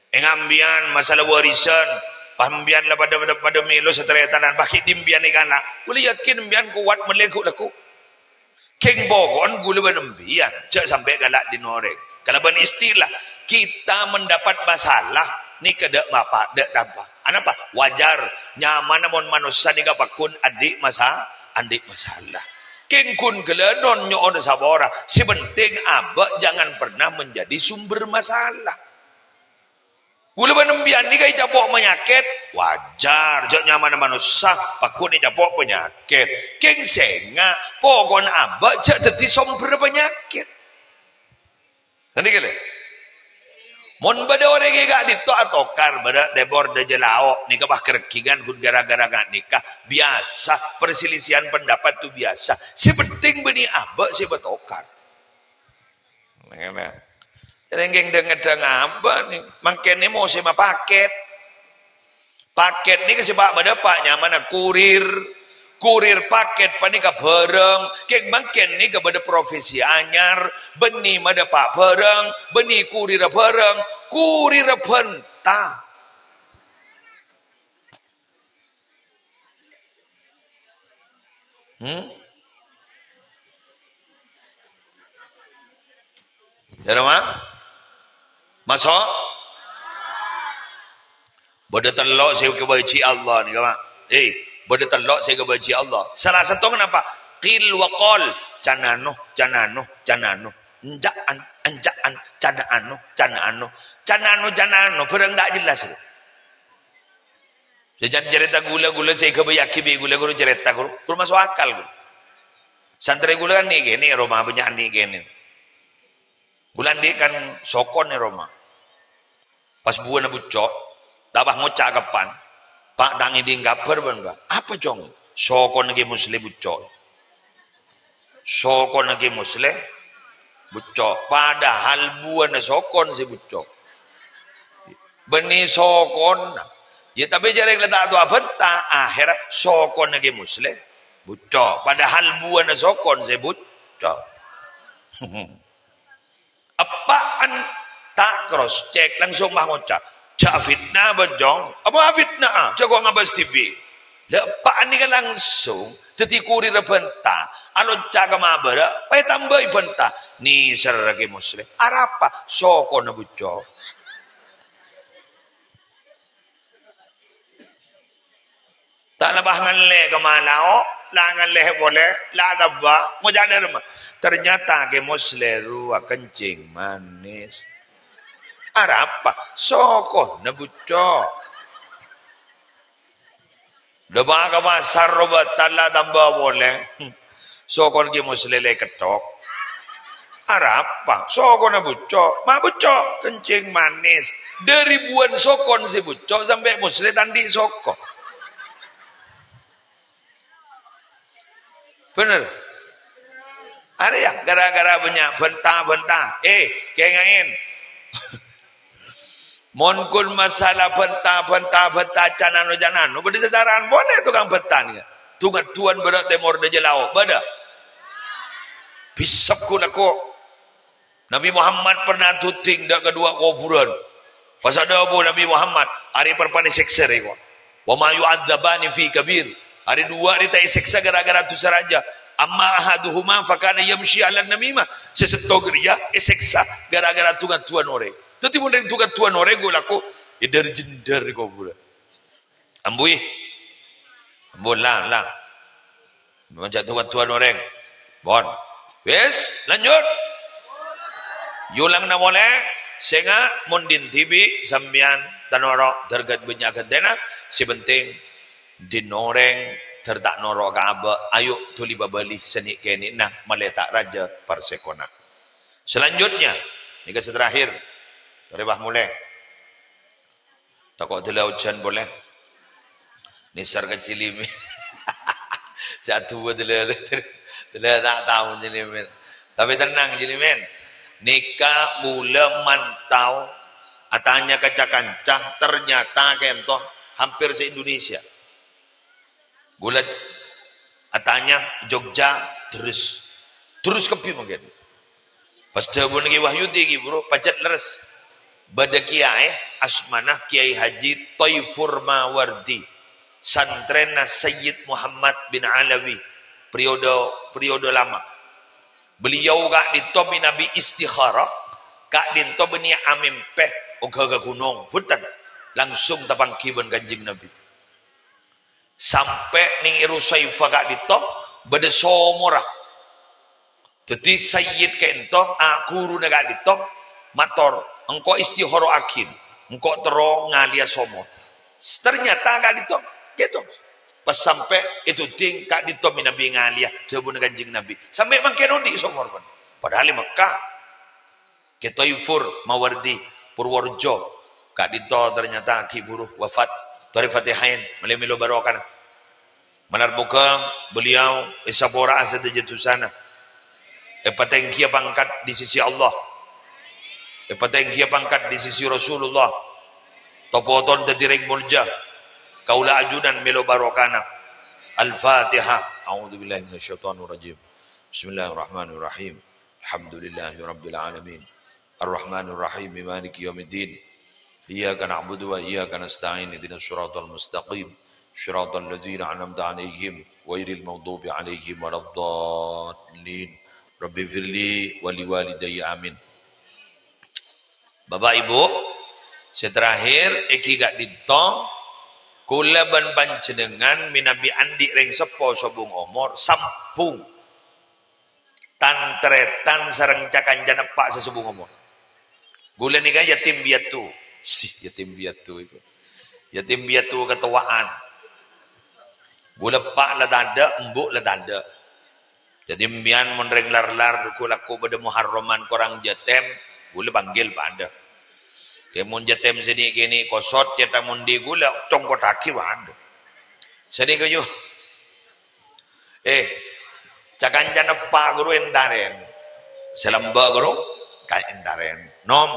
Èngambiyân masalah warisan, pas empèyan la padâ, padâ, padâ mèlo sataretanan, pas ghi' dhimpèyan èkala'. Ghulâ yakin empèyan kowat mellè ghu'-lagghu'. Kèng poko'en ghulâ bân empèyan, jhâ' sampè' kala' dhin orèng. Kalabân istilah, kita mendapat masalah, nèka dâ' mapa', dâ' tamba. Anapa? Wajar, nyamana mon manossa nèka pagghun andi' masa-, andi' masalah. Kèng ghun ghâlânon nyo'ona sapora, sè penting abâ' jangan pernah menjadi sumber masalah. Ghulâ bân empèyan nèka ècapo' panyakèt, wajar, jhâ' nyamana manossa, pagghun ècapo' panyakèt. Kèng sènga', poko'en abâ' jhâ' dhâddhi sombher panyakèt. Ngerti kèlè? Mon bâdâ orèng è ka'dinto atokar, bâdâ tèmor dâjâ lao', nèka pas ghârgghingân ghun ghârâ-ghârâ ka'nèka. Biyasa, perselisihan pendapat tu biyasa. Sè pentèng bânnè abâ' sè bâtokar. Ngènè. Jârèng kèng dhâng-ngèdhâng abâ' nè. Mangkèn nè mosèmma paket. Paket nèka sè pa'-madâpa' nyamana kurir. Kurir paket panèka bhârâng. Kèng mangkèn nèka bâdâ profesi anyar. Bânnè madâpa' bhârâng. Bânnè kurirra bhârâng. Kurirra bhânta. Hmm? Jârèya, Ma'? Maso'? Bâdâ tello' sè èkabâji Allah nèka, Ma'. Eh, bâdâ tello' sè èkabâji Allah. Sala sèttongnga napa? Qil wa qal. Can anu, can anu, can anu. Enja'an, enja'an, can anu, can anu. Can anu, can anu. Bhârâng ta' jelas, Bu. Jhâjhân carèta ghulâ, ghulâ sè èghâbâyyaghi bi' ghulâ ghuru carèta ghuru, ghuru maso' akal ghuru. Santrè ghulâ kan nè' kènè' è roma, bânnya' nè' kènè'. Ghulâ andi' kan sokon è roma. Pas buwâna bucco', ta' pas ngoca' ka pan, "Pa', ta' ngèdhing kabhâr bân, Pa'." "Apa, Cong?" "Sokonna Kè Musleh bucco'." Sokonna Kè Musleh bucco'. Padahal buwâna sokon sè bucco'. Bânnè sokonna. Ya, tapè jârèng la ta' towa bhânta. Akhèrra sokonna Kè Musleh bucco'. Padahal buwâna sokon sè bucco'. Eppa'en ta' cross check, langsung mah ngoca', "Jhâ' fitna, Bâjjong." "Apa fitna? Jhâ' ko' ngabâs dhibi'." Lah, eppa'en nèka langsung dhâddhi kurirra bhânta, alonca' ka mabârâ, pas ètambâi bhânta. Nèserra Kè Musleh. Arapa? Sokona bucco'. Ta' lepas ngallè ka Malao, la ngallè polè, la tamba, ngoca' dâremma. Ternyata Kè Musleh rowa kencing manis. Arapa? Sokona bucco'. Dâpa' ka pasar, obâtan la tamba polè. Sokon Kè Musleh la èketthok. Arapa? Sokona bucco'. Ma' bucco', kencing manis. Dâri buwân sokon sè bucco' sampè' Musleh ta' andi' soko. Bhender? Arèya, ghârâ-ghârâ bânnya' bhânta-bhânta. Eh, kèngèng. Mon ghun masalah bhânta-bhânta, bhânta can anu-can anu, bâdâ sacara'an polè tokang bhânta nèka. Dhung-ngadhuwân bârâ' tèmor dâjâ lao', bâdâ. Bhisep ghun lako. Nabi Muhammad pernah dhuding dâ' kaduwâ kobhurân. Pas adhâbu Nabi Muhammad, "Arè parpana èsèksa rè, ko'. Wa ma yu'adzabani fi kabir." Arè duwâ' rè ta' èsèksa ghârâ-ghârâ dhusa rajâ. "Amma ahaduhuma fakana yamshi 'alan namimah." Sè sèttong rèya èsèksa ghârâ-ghârâ dhung-ngadhuwân orèng. Dhâddhi mon rèng dhung-ngadhuwân orèng ghun lako, èdhâr-jhendhâr è kobhurân. Ambuwi. Ampon, la, la. Mon jhâ' dhung-ngadhuwân orèng. Pon. Wis, lanjut. Èolangana polè, sènga' mon dhin dhibi' sampèyan ta' noro' dârghât bânnya' ghântèna, sè pentèng dhin orèng dâr ta' noro' ka abâ', ayo dhuli pabâli sanè'-kènè'na malè ta' rajâ parsèkona. Selanjutnya, nèka sè terakhir, torè pas molè. Tako' dâlâ ojhân polè. Nèsèr ka Cilimin. Sè aduwâ dâlâ, dâlâ ta' tao Cilimin. Tapè tennang, Cilimin. Nèka ghulâ mantau, atanya ka ca-kanca, ternyata kènto hampir se-Indonesia. Ghulâ atanya Jogja, terros. Terros kabbhi mangkèn. Pas dhâbuna Ki Wahyudi, Ki Bro, pajhât lerres. Bâdâ kiyaè asmana Kiai Haji Toifur Mawardi, santrèna Sayyid Muhammad bin Alawi, periode, periode lama. Beliau ka'dinto mènabi istikharah, ka'dinto bânnè amèmpè oghâ ka ghunong, bhunten, langsung tapangghi bân Kanjeng Nabi. Sampè' neng è Rusaifa ka'dinto bâdâ somorra. Dhâddhi Sayyid ka'dinto, a, ghuruna ka'dinto mator, "Engko' istikhara'aghi, engko' terro ngalèya somor." Ternyata ka'dinto, kèto. Pas sampè' è Duding ka'dinto mènabi ngalèya, dhâbuna Kanjeng Nabi. Sampè' mangkèn odi' somor, pon. Padahal è Mekkah. Kè Toifur Mawardi, Purworejo. Ka'dinto ternyata ghi' buru wafat. Torè Fatihain, malè mèlo barokana. Malar moghâ beliau èsapora'a sadhâjâ dusana. Èpatèngghiyâ pangkat di sisi Allah. Èpatèngghiyâ pangkat di sisi Rasulullah. Topoton dhâddhi rèng molja. Kaulâ ajunan mèlo barokana. Al-Fatihah. A'udzubillahi minasyaitonirrajim. Bismillahirrahmanirrahim. Alhamdulillahirabbil alamin. Arrahmanirrahim. Maliki yaumiddin. Iyyaka na'budu wa iyyaka nasta'in. Ihdinas siratal mustaqim. Siratal ladzina an'amta 'alaihim ghairil maghdubi 'alaihim waladdallin. Rabbighfirli wa liwalidayya. Amin. Bapak Ibu, sè terakhir, èngghi ka'dinto, kaulâ bân panjhennengngan mènabi andi' rèng seppo sobung omor, sambhung tan-tarètan sareng ca-kancana eppa' sè sobung omor. Kaulâ nèka yatim piatu. Sih, yatim piatu itu. Yatim piatu katowa'an. Kaulâ eppa' la tadâ', embu' la tadâ'. Dhâddhi empèyan mon rèng lar-lar ghu-, lako bâdâ Muharraman korang jâtem, kaulâ panggil padâ. Kè mon jâtem sè nè'-kènè' kosot, cèta mon dhi kaulâ congkottaghi padâ. Sanèka, yu. Eh, ca-kancana eppa' ghuru èntarèn. Sè lambâ' ghuru, ka èntarèn. Nom,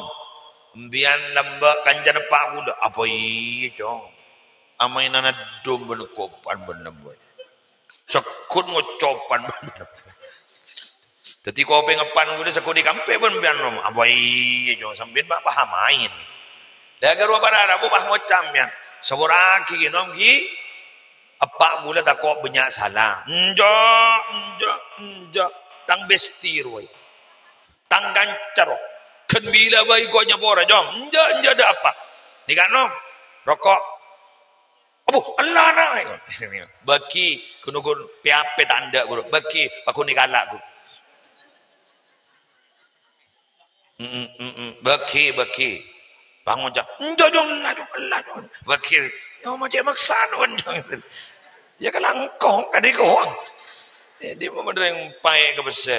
empèyan lambâ' kancana eppa' kaulâ. Apa iyâ, Cong? Amaènana dhum bân kopan bân lambâ'. Segghut ngocopan bân lambâ'. Dhâddhi kopèng eppan kaulâ segghut èkampè bân empèyan, Nom. Apa iyâ, Cong? Sampèyan, Pak, paham aèn. Lah, ghâruwa para rabu, Pak, ngoca' empèyan. Sapora'aghi, Nom, ghi. Eppa' kaulâ tako' bânnya' sala. Enjâ', enjâ', enjâ'. Tang besti rowa. Tang kanca rowa. Ghân bilâ bhâi ko' nyapora, Cong. Enjâ', enjâ' dâ' apa. Nèka, Nom. Roko'. Abu, ella, na'. Bâghi, ghun-ghun, pè-apè ta' endâ', ghuru. Bâghi, paghun èkala', ghuru. Mm, mm, mm, mm. Bâghi, bâghi. Pangoca', "Enjâ', Cong, ella, Cong, ella, Cong." Bâghi, "Yo, ma' cè' maksana, Cong." Ya, kalangkong, kadhi kowang. Jadi, ma' bâdâ orèng paè ka pèssè.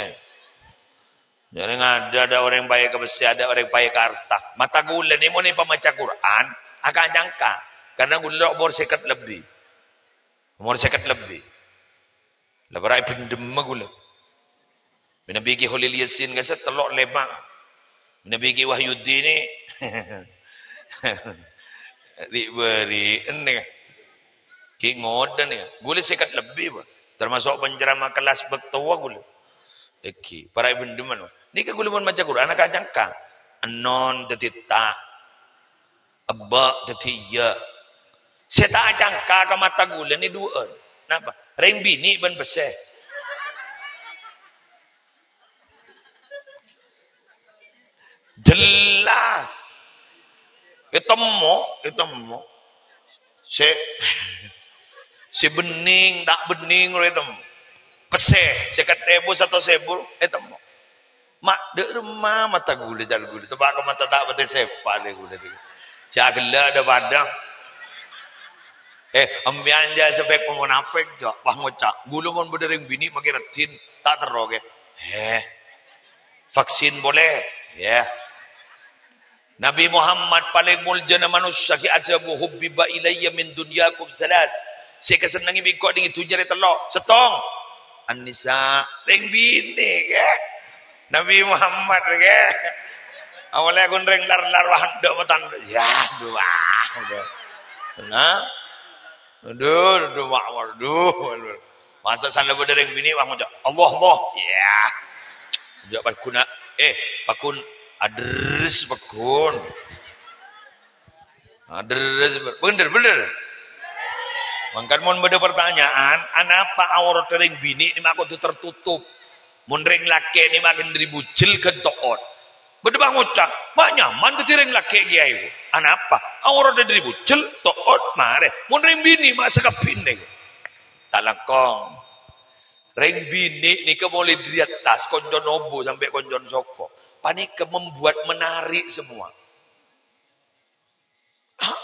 Jadi, ada, ada orèng paè ka pèssè, ada orèng paè ka arta. Mata kaulâ nè, mon èpamaca Qur'an, aka-cangka. Karena kaulâ omor sèket lebbi. Omor sèket lebbi. La para' èbhendhemma kaulâ. Mènabi Ki Kholil Yasin kassa' tello' lèma'. Mènabi Ki Wahyudi nè, ri'-bâri'en nè. Ki ngodâ nè. Kaulâ sèket lebbi, Pak. Termasuk penceramah kelas bâkto kaulâ. Èngghi, para' èbhendhemma. Nèka kaulâ mon maca Qur'an aka-cangka. Ennon dhâddhi ta'. Ebbâ' dhâddhi iyâ. Sè ta' acangka ka mata kaulâ nè duwâ'ân. Napa? Rèng binè' bân pèssè. Jelas. Ètemmo, ètemmo. Sè, sè bhenning, ta' bhenning, rowa ètemmo. Pèssè, sèket èbu, satos èbu, ètemmo. Ma', dâ' remma mata kaulâ, jhâ' kaulâ. Teppa' ka mata ta' patè sèpa' lè kaulâ. Jhâ' ghellâ' dâ-padâ. Eh, empèyan jhâ' sè pèk monafèk, jhâ'. Wah, ngoca'. Kaulâ mon bâdâ rèng binè' makè raddhin, ta' terro, kè. Eh, vaksin polè. Ya. Nabi Muhammad palèng moljâna manossa ghi' adhâbu, "Hubbiba ilayya min dunyakum tsalas." Sè èkasennengngè bi' engko' neng è dhunnya rè tello'. Sèttong. An-nisa, rèng binè', kè. Nabi Muhammad, kè. Awalè ghun rèng lar-lar wah endâ' matan. Ya, dua. Nah. Aduh, aduh, Mak, aduh, aduh. Masa' san la bâdâ rèng binè', wah, ngoca', "Allah, Allah." Ya. Ngoca' paghun, eh, paghun adres paghun. Adres, bhender, bhender. Mangkana mon bâdâ pertanyaan, anapa aorat rèng binè' nè ma' kodhu tertutup? Mon rèng lakè' nè ma' ghân dhâri bujel ghân to'ot. Bâdâ pangoca', "Ma' nyaman dhâddhi rèng lakè', Kèyaè." Anapa? Aorat dhâri bujel, to'ot, marè. Mon rèng binè' ma' sakabbhinna. Ta' langkong. Rèng binè' nèka molaè dhâri attas, konco nobu sampè' konco soko. Panèka membuat menarik semua. Hah?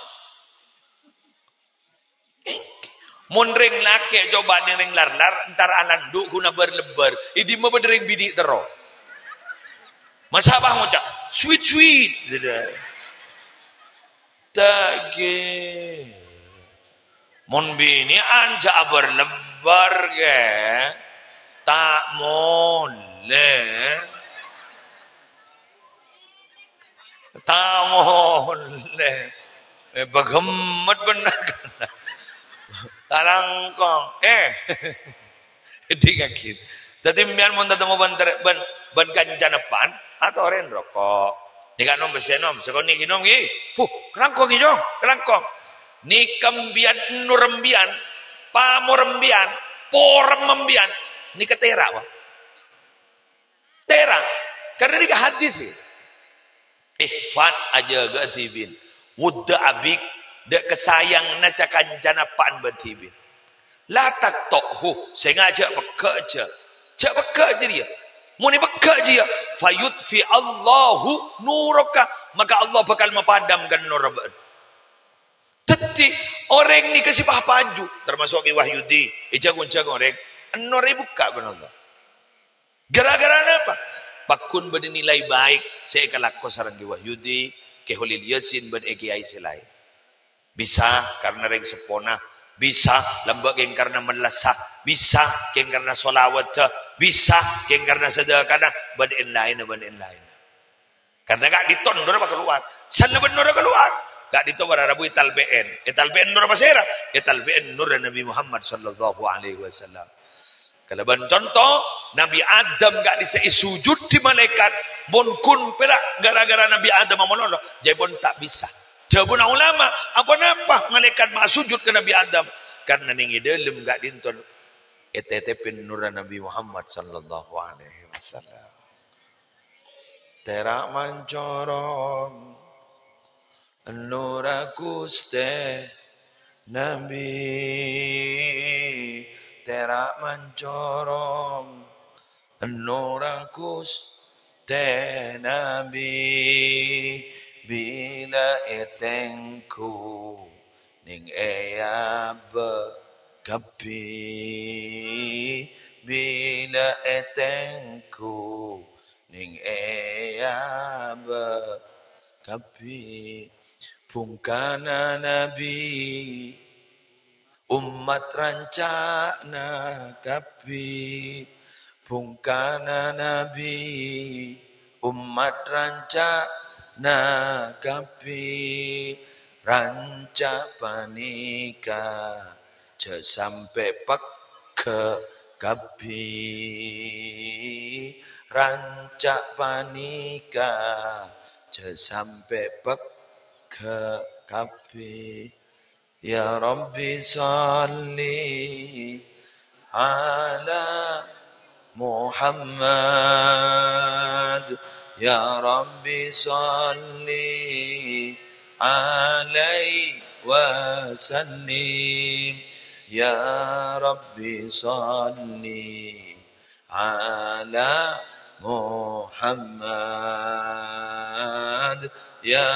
Mon rèng lakè' coba neng rèng lar-lar, entar alandu' ghun abâr-lebbâr. È dimma bâdâ rèng binè' terro. Masa' bâ ngoca', "Sweet, sweet." Gitu. Tagi. Mon binè'an jhâ' abâr-lebbâr, ghi. Ta' molè. Ta' molè. Eh, bâghemmet bhender. Talangkong. Eh. Dhingngaghi. Dhâddhi, sampèyan mon tatemmo bân ter-, bân, bân kancana pan, atorè roko'. Nèka nom bessè nom, sakonè' ghi nom ghi. Puh, kalangkong ghi, Cong, kalangkong. Nèka sampèyan, ennor sampèyan, pamor sampèyan, porem sampèyan. Nèka tèra', Pak. Tèra'. Karna nèka hadis, ya. Ihfad, ajâgâ dhibi'en. Wudda abik, dâ' kasayanganna ca-, kancana pan bân dhibi'en. La taqta'hu, sènga' jhâ' pegghâ' jhâ'. Jhâ' pegghâ' jârèya. Mon èpegghâ' jârèya, fayutfi Allahu nuraka, maka Allah bhâkal mapadâmkan norra bâ'na. Dhâddhi, orèng nèka sè pa-, paju, termasuk Ki Wahyudi, è jhâ'-onjhâ orèng, ennor èbukka' bân Allah. Gara-gara napa? Pagghun bâdâ nilai baik sè èkalako sareng Ki Wahyudi, Ki Kholil Yasin, bân è kèyaè sè laèn. Bisa karna rèng seppona, bisa lambâ' kèng karna mellassa, bisa kèng karna sholawadda, bisa kèng karna sadhâkana, bân èn-laènna, bân èn-laènna. Karna ka'dinto nora kalowar. Sanna bân nora kalowar. Ka'dinto para rabu ètalpè'èn. Ètalpè'èn nora pasèra? Ètalpè'èn nora Nabi Muhammad sallallahu alaihi wasallam. Kalabân conto, Nabi Adam ka'dissa' èsujudi malaèkat. Mon ghun pèra' gara-gara Nabi Adam amololo, jhâ' pon ta' bisa. Dhâbuna ulama, aponapa malaèkat ma' sujud ka Nabi Adam? Karna nèng è dâlem ka'dinto ètètèpè nora Nabi Muhammad sallallahu alaihi wasallam. Tèra' mancorong nora Ghustè Nabi, tèra' mancorong nora Ghustè Nabi, bilâ ètengghu nèng è abâ' kabbhi, bilâ ètengghu nèng è abâ' kabbhi. Bhungkana Nabi, ommat ranca'na kabbhi. Bhungkana Nabi, ommat ranca'na kabbhi. Ranca' panèka jhâ' sampè' pegghâ' kabbhi. Ranca' panèka jhâ' sampè' pegghâ' kabbhi. Ya Rabbi shalli ala Muhammad, ya Rabbi shalli alaihi wa sallim, ya Rabbi shalli ala Muhammad, ya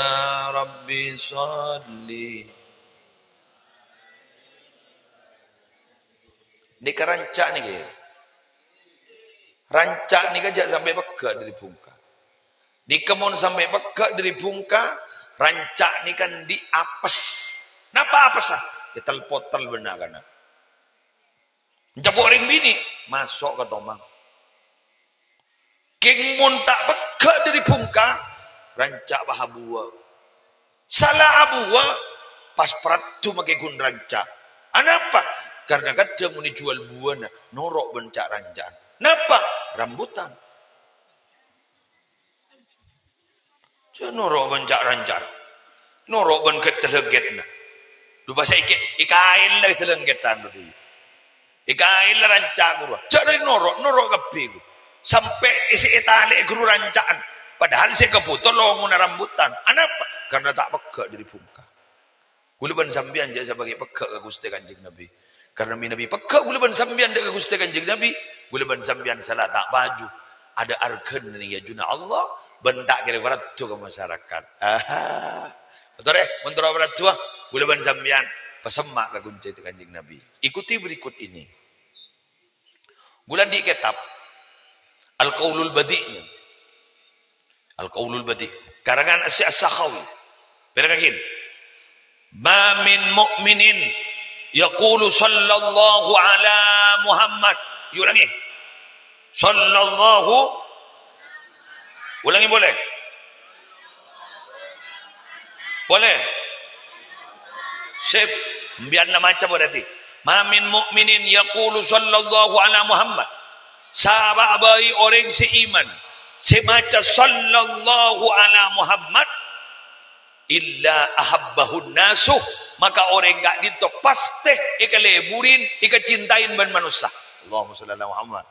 Rabbi shalli. Nèka ranca' nèka. Ranca' nèka jhâ' sampè' pegghâ' dâri bhungka. Nèka mon sampè' pegghâ' dâri bhungka, ranca' nèka andi' apes. Napa apessa? Ètel-potel bân na'-kana'. Ècapo' rèng binè', maso' ka tomang. Kèng mon ta' pegghâ' dâri bhungka, ranca' pas abuwâ. Sala abuwâ, pas paraddhu makè ghun ranca'. Anapa? Karna kadhâng mon èjhuwâl buwâna, noro' bân ca'-ranca'an. Napa? Rambutan. Jhâ' noro' bân ca'-ranca'an. Noro' bân ghât-talangghâtna. Dhu pas èkè-, èkaèlla ghât-talangghâttan dhu. Èkaèlla ranca' ghuru. Jhâ' rè noro', noro' kabbhi ghuru. Sampè' sè ètalè'è ghuru ranca'an. Padahal sè èkabhuto longona rambutan. Anapa? Karna ta' pegghâ' dâri bhungka. Ghulâ bân sampèyan jhâ' sapangghi pegghâ' ka Ghustè Kanjeng Nabi. Karna mènabi pegghâ' ghulâ bân sampèyan dâ' ka Ghustè Kanjeng Nabi, ghulâ bân sampèyan sala ta' paju. Adâ' arghâna neng è ajunna Allah, bân ta' kèra paraddhu ka masyarakat. Aha. Motorè, mon terro paraddhu, ah, ghulâ bân sampèyan pasemma' ka Ghustè Kanjeng Nabi. Ikuti berikut ini. Ghulâ andi' kètab Al-Qaulul Badi'. Al-Qaulul Badi'. Karangan Asy-, As-Sakhawi. Pèrengngaghi. "Ma min mu'minin yaqulu sallallahu ala Muhammad." Ulangi. "Sallallahu." Ulangi boleh? Boleh? Sip. Biar nama macam berarti. "Ma min mu'minin yaqulu sallallahu ala Muhammad." Sapa bhâi orèng sè iman, sè maca "Sallallahu ala Muhammad," "illa ahabbahun nasu," maka orèng ka'dinto pastè èkalèburin, èkacintain bân manossa. Allahumma shalli ala Muhammad.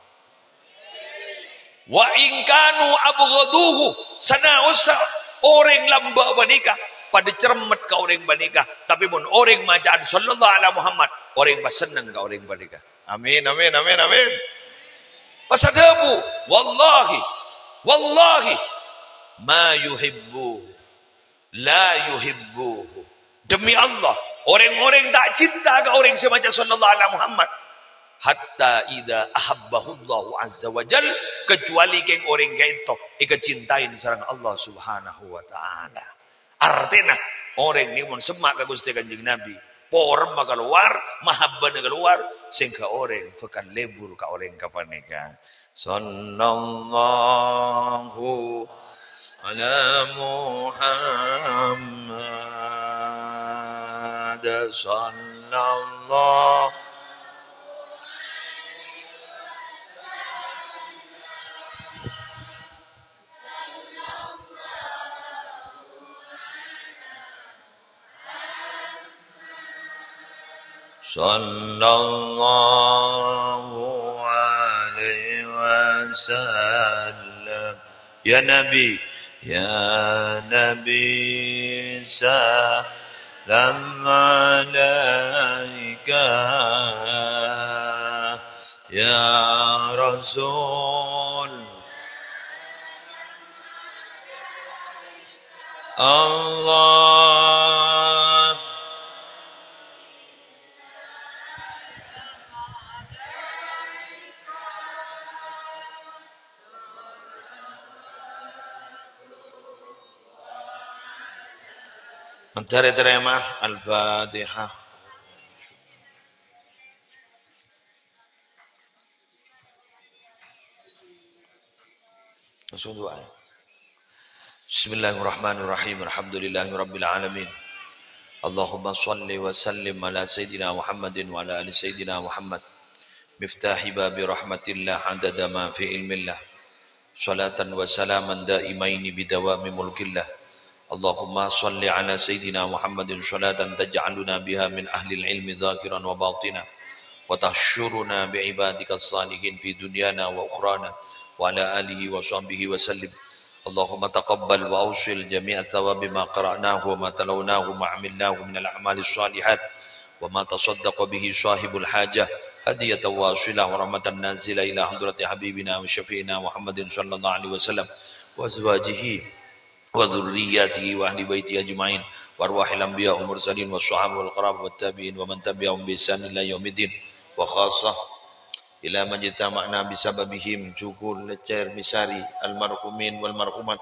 "Wa in kanu abghaduhu," sanaossa orèng lambâ' panèka padâ cerremmet ka orèng panèka, tapè mon orèng maca'an "Sallallahu ala Muhammad," orèng pas senneng ka orèng panèka. Amin, amin, amin, amin. Pas adhâbu, "Wallahi, wallahi, ma yuhibbu, la yuhibbuhu." Demi Allah, orèng-orèng ta' cinta ka orèng sè maca "Sallallahu ala Muhammad," hatta idza ahabbahullahu azza wa jal, kecuali kèng orèng ka'dinto èkacintain sareng Allah Subhanahu wa Ta'ala. Artèna, orèng nèka mon semma' ka Ghustè Kanjeng Nabi, poremma kalowar, mahabbana kalowar, sehingga orèng bhâkal lebur ka orèng kapanèka. Sallallahu ala Muhammad, sallallahu Sallallahu alaihi wasallam. Ya Nabi, ya Nabi, salam alaika. Ya Rasul. Allah. Mentari terima Al-Fatihah. Langsung doa. Bismillahirrahmanirrahim. Alhamdulillahirabbil alamin. Allahumma shalli wa sallim ala Sayyidina Muhammadin wa ala ali Sayyidina Muhammad. Miftahi babi rahmatillah adada ma fi ilmillah. Salatan wa salaman daimaini bidawami mulkillah. Allahumma shalli ala Sayyidina Muhammadin salatan taj'aluna biha min ahlil ilmi dhahiran wa batina, wa tahsyuruna bi ibadika salihin fi dunyana wa ukhrana, wa ala alihi wa sahbihi wa sallim. Allahumma taqabbal wa awsil jami'a thawabi ma qara'nahu wa ma talawnahu wa ma amilnahu minal a'malis salihat, wa ma tasaddaqa bihi sahibul hajah, hadiyatan wasilah wa rahmatan nazilah ila hadrati habibina wa syafi'ina Muhammadin sallallahu alaihi wasallam, wa azwajihi wa dzurriyyatihi wa ahli baitihi ajma'in, wa arwahil anbiya wal mursalin was sahabah wal qarabah wat tabi'in wa man tabi'ahum bi ihsan ila yaumiddin, wa khassah ila man ijtama'na bi sababihim, jukul, lecer, misari, almarhumin wal marhumat.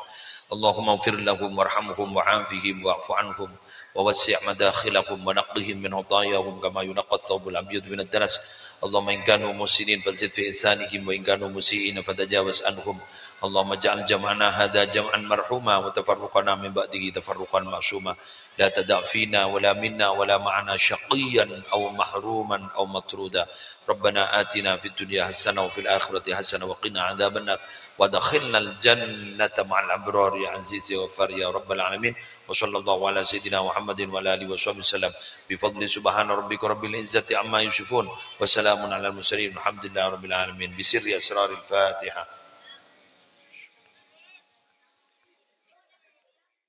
Allahumma ighfir lahum warhamhum wa'afihim wa'fu anhum wa wassi' madakhilahum wa naqqihim min khatayahum kama yunaqqa thawbul abyadu minad danas. Allahumma in kanu muhsinin fazid fi ihsanihim wa in kanu musi'ina fatajawaz anhum. Allahumma ij'al jam'ana hadha jam'an marhuma wa tafarruqana min ba'dihi tafarruqan ma'suma. La tada' fina wa la minna wa la ma'ana syaqiyyan aw mahruman aw matruda. Rabbana atina fid dunya hasanah wa fil akhirati hasanah wa qina adzabannar. Wa adkhilnal jannata ma'al abrar ya aziz ya ghaffar ya rabbal alamin. Wa sallallahu ala sayyidina Muhammadin wa ala alihi wa sahbihi wasallam. Bi fadli subhana rabbika rabbil izzati amma yasifun. Wa salamun alal mursalin. Walhamdulillahi rabbil alamin. Bi sirri asraril Fatihah.